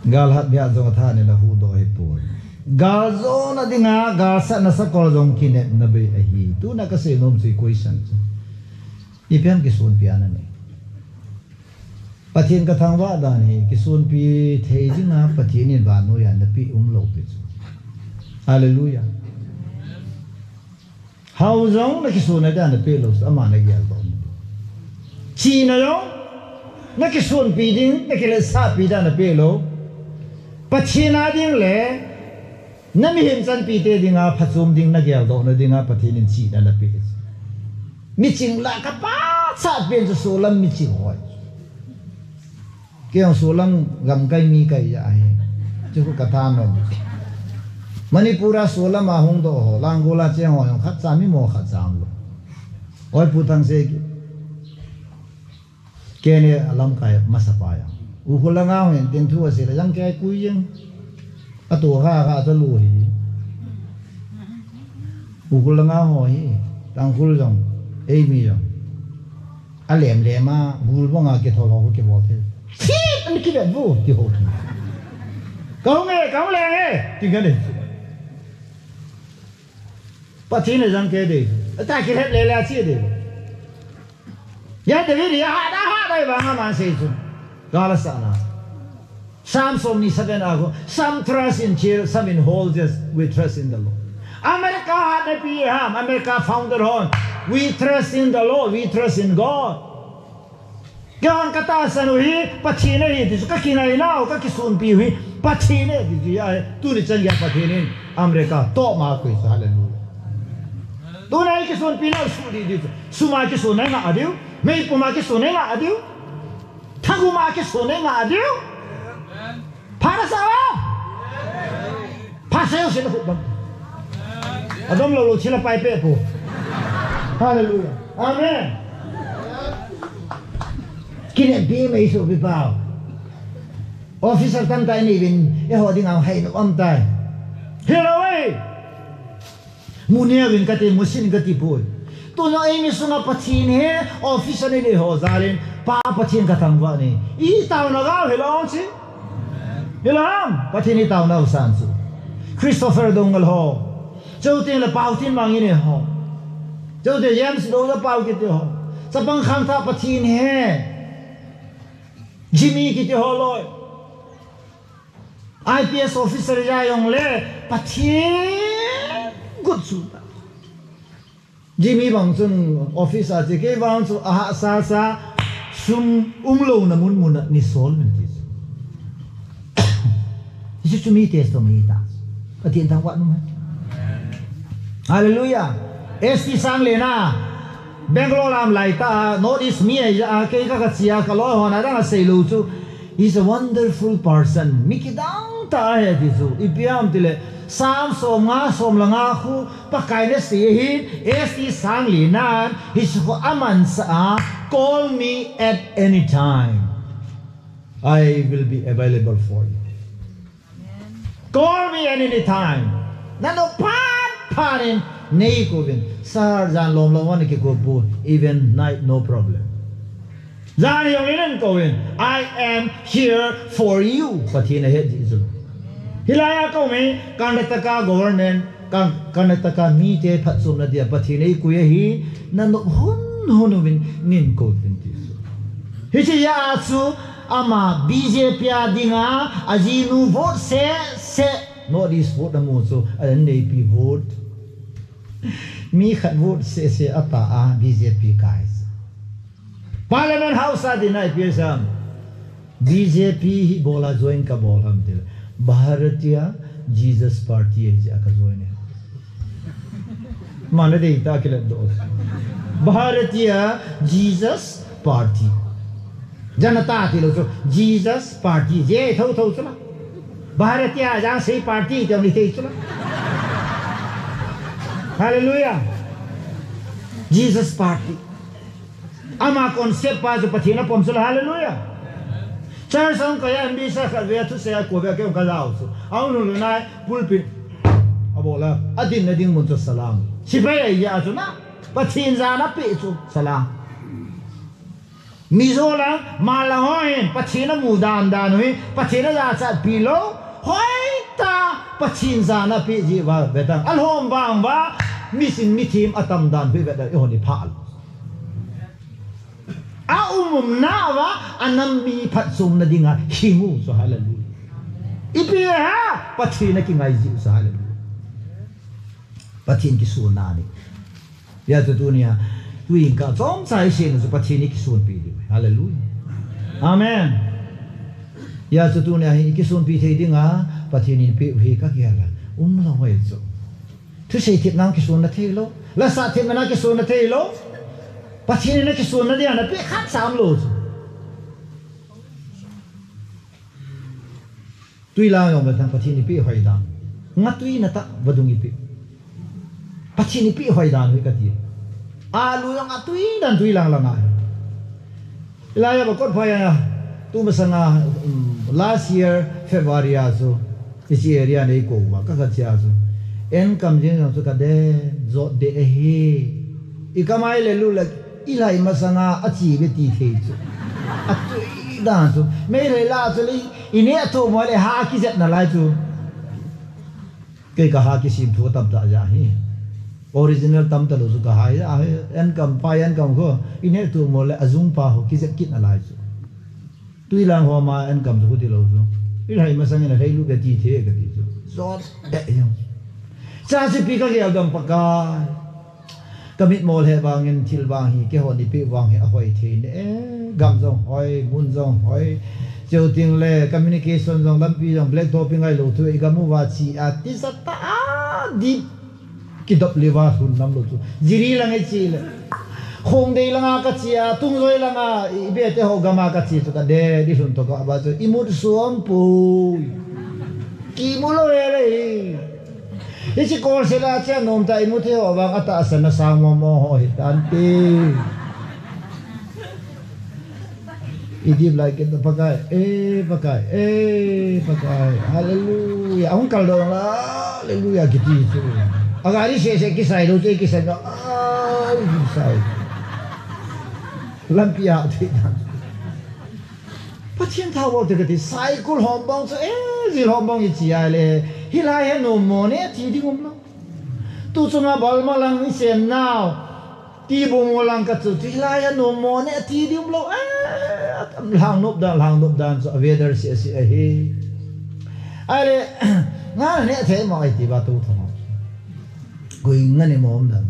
Gal hat bia jong tha ne na hu do hi pu. Gal jo na dinga, gal sa na sa kol jong kine na be ahi. Tu na ka se nom si question. Ipi ham kisunpi ana nei. Pathen ka thangvah dan hi, kisunpi thei dinga Pathen in vannoi a napeh umlou pi chu. Hallelujah. Hao jong na kisunna dia napeh lou, ama na geldoh. Chihna jong, na kisunpi ding, na kiletsahpi dia napeh lou. Pathen a ding le, na mihem chanpi te dinga, phachom ding, na geldohna dinga, Pathen in chihna napeh. Miching lah ka pachat pen chu solam miching hoi. Kei jong solam gamkai mi kahi ahi. Chu khu ka thanom. Manipur a solam a hung doh ho, Langol a cheng ho jong khat cha mi mo khat cha umlou. Oi Pu Thangsei. Kei ni a lamkai masa pa jong. Ukhrul langa ho hin tin thu asei le jang kei kui jeng. Atu kha kha cha lu hi. Ukhrul langa ho hi. Tangkhul jong. Eimi jong. Alem lem a, bul bang a kithol ho kibol thei. Fit! Ani kivet vu, ti ho thei. Ka hung e, ka hung leng e, ti ka ni. Pathen in jang kei dei. Ata kilhep le le a chi dei. Ya David ya ha da ha da vang a man sei chu. Ka la sa na. Psalm som ni seven a ko, some trust in chariot, some in horses, we trust in the Lord. America hat napi ham, America founder hon, we trust in the Lord, we trust in God. Kei hon ka tahsan u hi, Pathen ahi ti chu, ka kingaina u, ka kisunpi u hi, Pathen ahi ti chu, ya, tuni chan gei a Pathen in, America, toh ma koi chu, hallelujah. Tuna hi kisunpi na u su di di chu, sum a kisun na nga a diu, meipum a kisun na nga a diu. Thagum a kisun e nga diu. Phat asa va. Phat sa jong sin khu bang. Adom lou lou chila pai pe pu. Hallelujah. Amen. Kinem pi mei su pi pau. Officer tamtah nei uvin, eiho dinga hainom um tai. Hilou e. Mu neo uvin kati, mu sin uvin kati poi. Tuna eimi sunga Pathen hi office a nei ho jal in, Pa Pathen ka thangvah e. I taona gau hilou chi. Hilou ham, Pathen i taona u san chu. Christopher Doungel ho. Chuteng le Pau Tin Mang in ho. Chuteng James Doungel Pau kiti ho. Chapang khangthah Pathen hi. Jimmy kiti ho loi. I P S officer ja jong le Pathen got chu ta. Jimmy bang chun office a che kei bang chu a hahsa sa sum umlouna mun mun a ni sol min ti chu. Hichu chu mi testimony ta. Pathen thangvah nom e. Hallelujah. S T Sanglen a Bangalore lam lai ta, North East mi ahi a, kei ka ka chia, ka loi hon a dang a sei lou chu. He's a wonderful person. Mi kidang tah ahi ti chu. Ipi ham ti le, Psalm som nga, som le nga khu, Pakai in asei ahi, S T Sanglen in, hichu khu aman sa a, call me at any time. I will be available for you. Call me at any time. Nanu phat phat in nei kouvin. Sahar jan lom lom a na kikou poi. Even night, no problem. Jan jong in neikou in. I am here for you. Pathen in ahet ding chu. Hilai a kou mi Karnataka government, Kar-, Karnataka mite phatchomna dia Pathen in eikoi ahi. Nanop hon hon uvin neikou uvin ti chu. Hiche a chu Ama B J P a dinga, ajinu vote seh seh, North East vote amu chu, aneipi vote. Mi khat vote seh seh ata a B J P kai. Parliament House a dinga ipi asei am. B J P hi ibola join kabol ham ti le. Bharatiya Jesus Party ahi jeh a ka join e. Mana dei ta kilet do. Bharatiya Jesus Party. Janata ti lo chu Jesus Party. Je tho tho chu la. Bharatiya jang sei party ti ni thei chu la. Hallelujah. Jesus Party. Ama concept pa chu Pathen a pom chu la. Hallelujah. Church ang kaya M B sa khat ve thusei a ko ve ke ka lau chu. Ang lu lu nai pulpit. A bol a. A dinna ding mun chu salam. Sipai a ya chu na. Pathen jana pe chu salam. Mizo lang, Malla ho hin, Pathen a mu dan dan u hi, Pathen a jachat pi lou, hoitah, Pathen jana pe ji va, ve tang, a lhom vang va, mi sin mi thim a tam dan pi ve tang, i hon i pha lou. A um um na va, a nam mi phatchomna dinga, hing u chu hallelujah. Ipi ha, Pathen a kingai ji u chu hallelujah. Pathen kisunna ni. Hijeh chun tunia, tuin ka chomcha i seng chu Pathen i kisunpi diu. Hallelujah. Amen. Hijeh chun tunia hi i kisunpi thei dinga, Pathen in peh u hi ka gel a. Um lou hoi chu. Thusei thepna kisunna thei lou. Lasa thepna kisunna thei lou. Pathen in kisunna dia na pe khat cha um lou chu. Tui lang jong ve tang Pathen i peh hoi dan. Nga tui na ta vadung i peh. Pathen i peh hoi dan hui ka ti. Alu jong a tui dan tui lang lang a. Ilai a ba kot phai a. Tu masanga, um, last year February a chu. Hiche area nei ko ma ka ka chia chu. En kam jing jong chu ka de jot de e hi. I kamai le lu le I lai masanga a chi ve ti thei chu. A tui dan chu. Meitei la chu le i neh thu mo le ha kijet na lai chu. Kei ka ha kisim thu tam ta ja hi. Original tam ta lou chu ka ha ja hi. En kam pa en kam ko. I neh thu mo le a jung pa ho kijet kit na lai chu. Tui lang ho ma en kam chu ti lou chu. I lai masang in a thei lu ve ti thei ka ti chu. Jot de jong. Cha si pi ka gel dam Pakai. Ka mit mol he vangin thil vang hi, keiho ni peh vang hi, a hoi thei ne. Gam jong hoi, mun jong hoi. Cheu ting le, communication jong, lampi jong, black topping ai lo thu, i gam uva chi a, ti sa ta a, dip. Kidop liva hun nam lo chu. Jiri lang e chi le. Khongdei langa ka chi a, Tungjoi langa, i be te ho gama ka chi chu ka de, di hun to ka ba chu, i mut suam pui. Ki mu lo e le hi. Hichi kol se la chia nom ta imu thei ho vang a tahsan na sang mo mo ho hi tan ti. I dip lai kit na Pakai, eh, Pakai, eh, Pakai. Hallelujah. Ahung kal do la, hallelujah, kiti chu. A gari se se kisai lo che kisai lo. Ai, kisai. Lampi a thei dan. Pathen thao bol te kati, cycle hom bong chu, eh, jil hom bong i chi a le, hilai a nom mo ne, ti ding um lo. Tu chunga bal ma lang i sen nau, ti bung mo lang ka chu, hilai a nom mo ne, ti ding um lo, eh, lang nop dan, lang nop dan chu, a weather si a si a hi. A le, nga ne thei mo ai ti ba tu thong. Kui nga ne mo dan.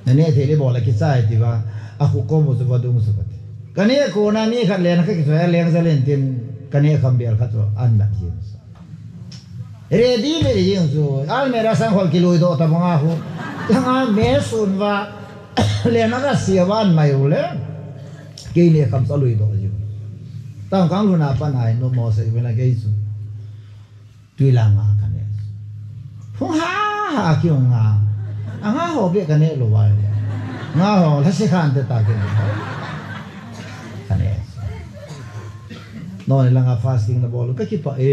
Na neh thei le bol a kichai ti va, a khu kom u chu vadung chu kati. Ka neh kona mi khat len kha kichoi a leng jalen tin ka neh kham bel kha chu an na jing. Ready me jing chu, almirah sang khol kilui doh ta banga khu. Langa me sun va, len a ka sia va an mai u le. Kei neh kham chu lui doh jing. Tang kang luna pa nai no mo se vena kei chu. Tui langa ka neh. Hung ha ha ki hung ha. A nga ho be ka neh lou vai. Nga ho la se khan te ta ki neh. Ka neh. No ni langa fasting na bol ka kipah e.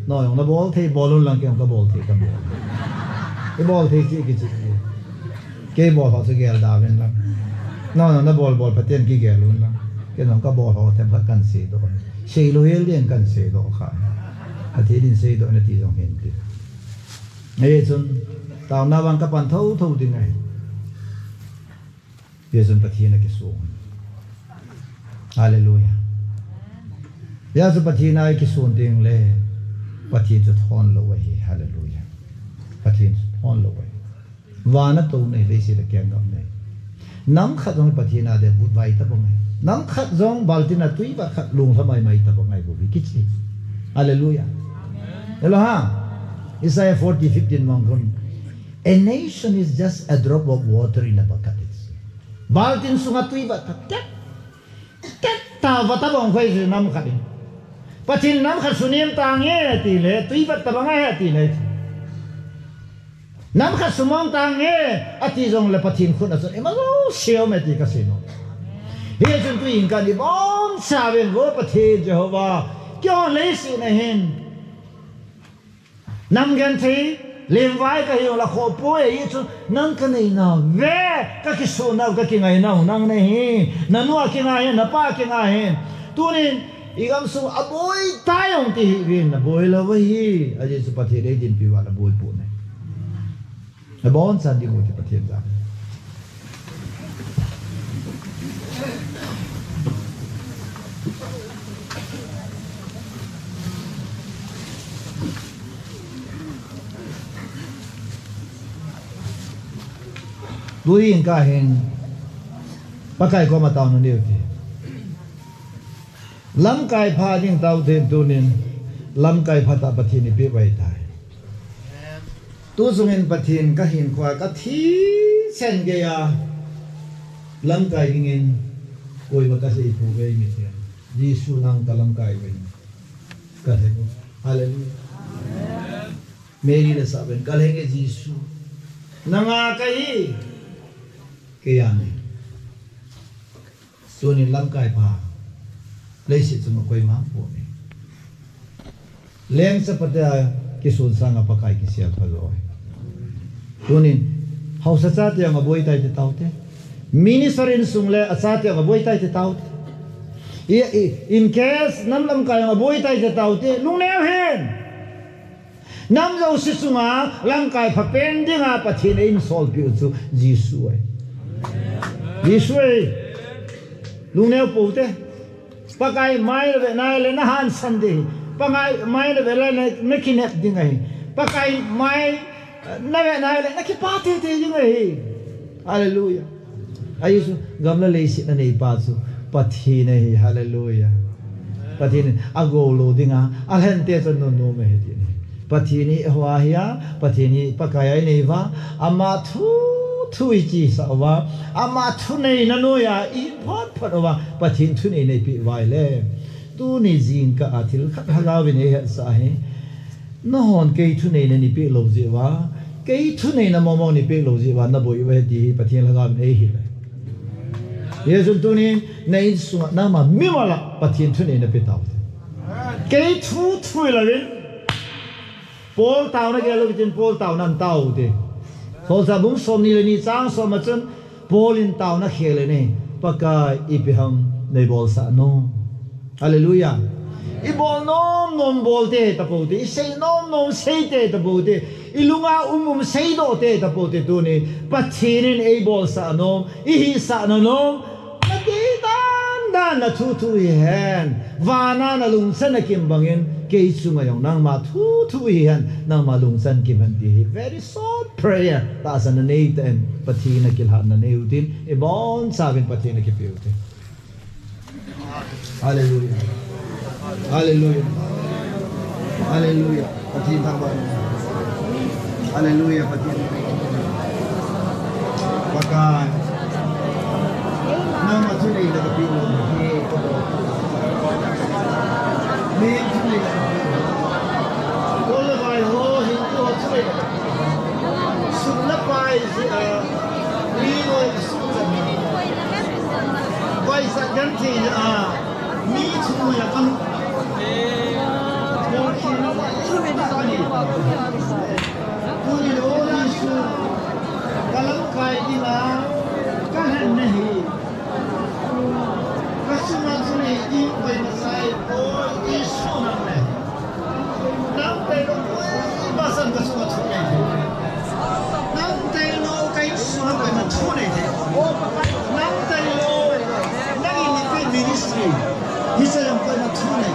No jong na bol thei bol un lang ki hung ka bol thei ka bol. I bol thei ki ki chi. Kei bol ho chu gel da ven lang. No, no, na bol bol Pathen kigel un lang. Kei jong ka bol ho them khat kan seidoh. Seilou hel ding kan seidoh kha. Pathen in seidoh na ti jong hin ti. Hijeh chun, taona vang ka pan tho tho ding ahi. Hijeh chun Pathen a kisong. Hallelujah. Hijeh chun Pathen a kisong ding le. Pathen chu thon lou ahi. Hallelujah. Pathen chu thon lou ahi. Vana tou nei, leiset a keng gam nei. Nam khat jong Pathen a de but vai ta bang ai. Nam khat jong baltin a tui va khat lung lha mai mai ta bang ai bu vi kichi. Hallelujah. Hello ha. Isaiah forty fifteen mong kun. A nation is just a drop of water in a bucket. Baltin sunga tui vat ta tet, tet ta vat a bong khoi chu nam khat in. Pathin nam khat sunem tange ti le, tui vat ta bang ahi ti le. Nam khat sumang tange ati jong le Pathin khut a chun ima jo siam e ti ka sei nom. Hichun tuin ka ni bom sa ven vo Pathin Jehovah. Kio leiset na hin. Nam genthei, lemvai ka hi la kho poi, hichu nang ka nei nau ve, ka kisu nau, ka kingai nau, nang nei hi, na nu a kingai hin, na pa kingai hin. Tunin, i gam sung a boi tai ong ti hi vin, na boi la va hi, a Jesu Pathen ei din pi va na boi pu ne. Na bon san di mo ti Pathen za. Tuin ka hin Pakai koma taona neiu te. Lamkai pha ding tao te tunin lamkai pha ta Pathen i pe vai tai. Tu sungin Pathen ka hin khua ka thi sen gei a lamkai dingin koima ka sei pu vei mi te. Jesu nang ka lamkai vei. Ka he. Hallelujah. Mary le sa ven, ka lhenge Jesu. Nanga ka hi. Kei a ni. Tunin lamkai pha. Leiset chunga koima po ni. Leng sa pate a kisun sanga Pakai kisial pha loi. Tunin, hausa chate anga boi tai te tau te. Minister in sung le a chate anga boi tai te tau te. I, i, in case nam lamkai anga boi tai te tau te. Lungneo hen. Nam jouse chunga lamkai pha pen dinga Pathen in solpiu chu Jesu ahi. Jesu ahi. Lungneo pou te. Pakai mai na ve nai le na hansan ding. Pakai mai na ve le na, na kinep ding ahi. Pakai mai na ve nai le na kipah teitei ding ahi. Hallelujah. Ahi chu, gamla leiset a neipa chu Pathen ahi, hallelujah. Pathen in a gou lou dinga, a lhente chu nunnom ahi ti ni. Pathen hi hua hi a, Pathen hi Pakai a i nei uva, ama thu, thu i chisah uva, ama thuneina noiya i phot phot uva, Pathen thuneina i pe uva ahile. Tuni jingkah a thil khat Lhagao vin ei hetsah hi. Nahon kei thuneina nei peh lou jeh uva, kei thuneina momo nei peh lou jeh uva, na boi uve ti hi Pathen Lhagao in ei hil e. Hijeh chun tunin, na insunga, nangma mimal a Pathen thuneina pe tau te. Kei thu thu hilou vin, Paul taona gel lou vin tin Paul taona in tao te. Solchah bung somni le ni chang som a chun, Paul in taona khel in, Pakai ipi ham nei bolsah nom. Hallelujah. I bol nom nom bol te tapou te, i sei nom nom sei te tapou te, i lunga um um seidoh te tapou te tuni. Pathen in ei bolsah nom, i hisah nom, na dei dan dan na thu thu hihen, vana na lungchan a kim bangin, kei chunga jong nangma thu thu hihen, nangma lungchan kim hen ti hi. Very short prayer. Tahsan na nei tah in, Pathen a kilhan na nei u tin, i bonchauvin Pathen a kipe u tin. Hallelujah. Hallelujah. Hallelujah. Pathen thangvah. Hallelujah. Pathen. Pakai. Nangma thuneina kapeh lou hi. Nangma thuneina kapeh lou. Kol le vai ho, Hindu ho thuneina kapeh lou. Sum le pai jeh a, mi loi sum le pai. Vaisa genthei a, mi thu le kan. Kol khel le vai thu le kan. Tuni lou Jesu, ka lamkai dinga, ka lhen na hi. Ka sunga thunei ding koima sai, oi, Jesu nang le. Nang tailou koima san ka sunga thunei. Nang tailou ka insunga koima thunei. Nang tailou, nang in nei pe ministry. Hiche jong koima thunei.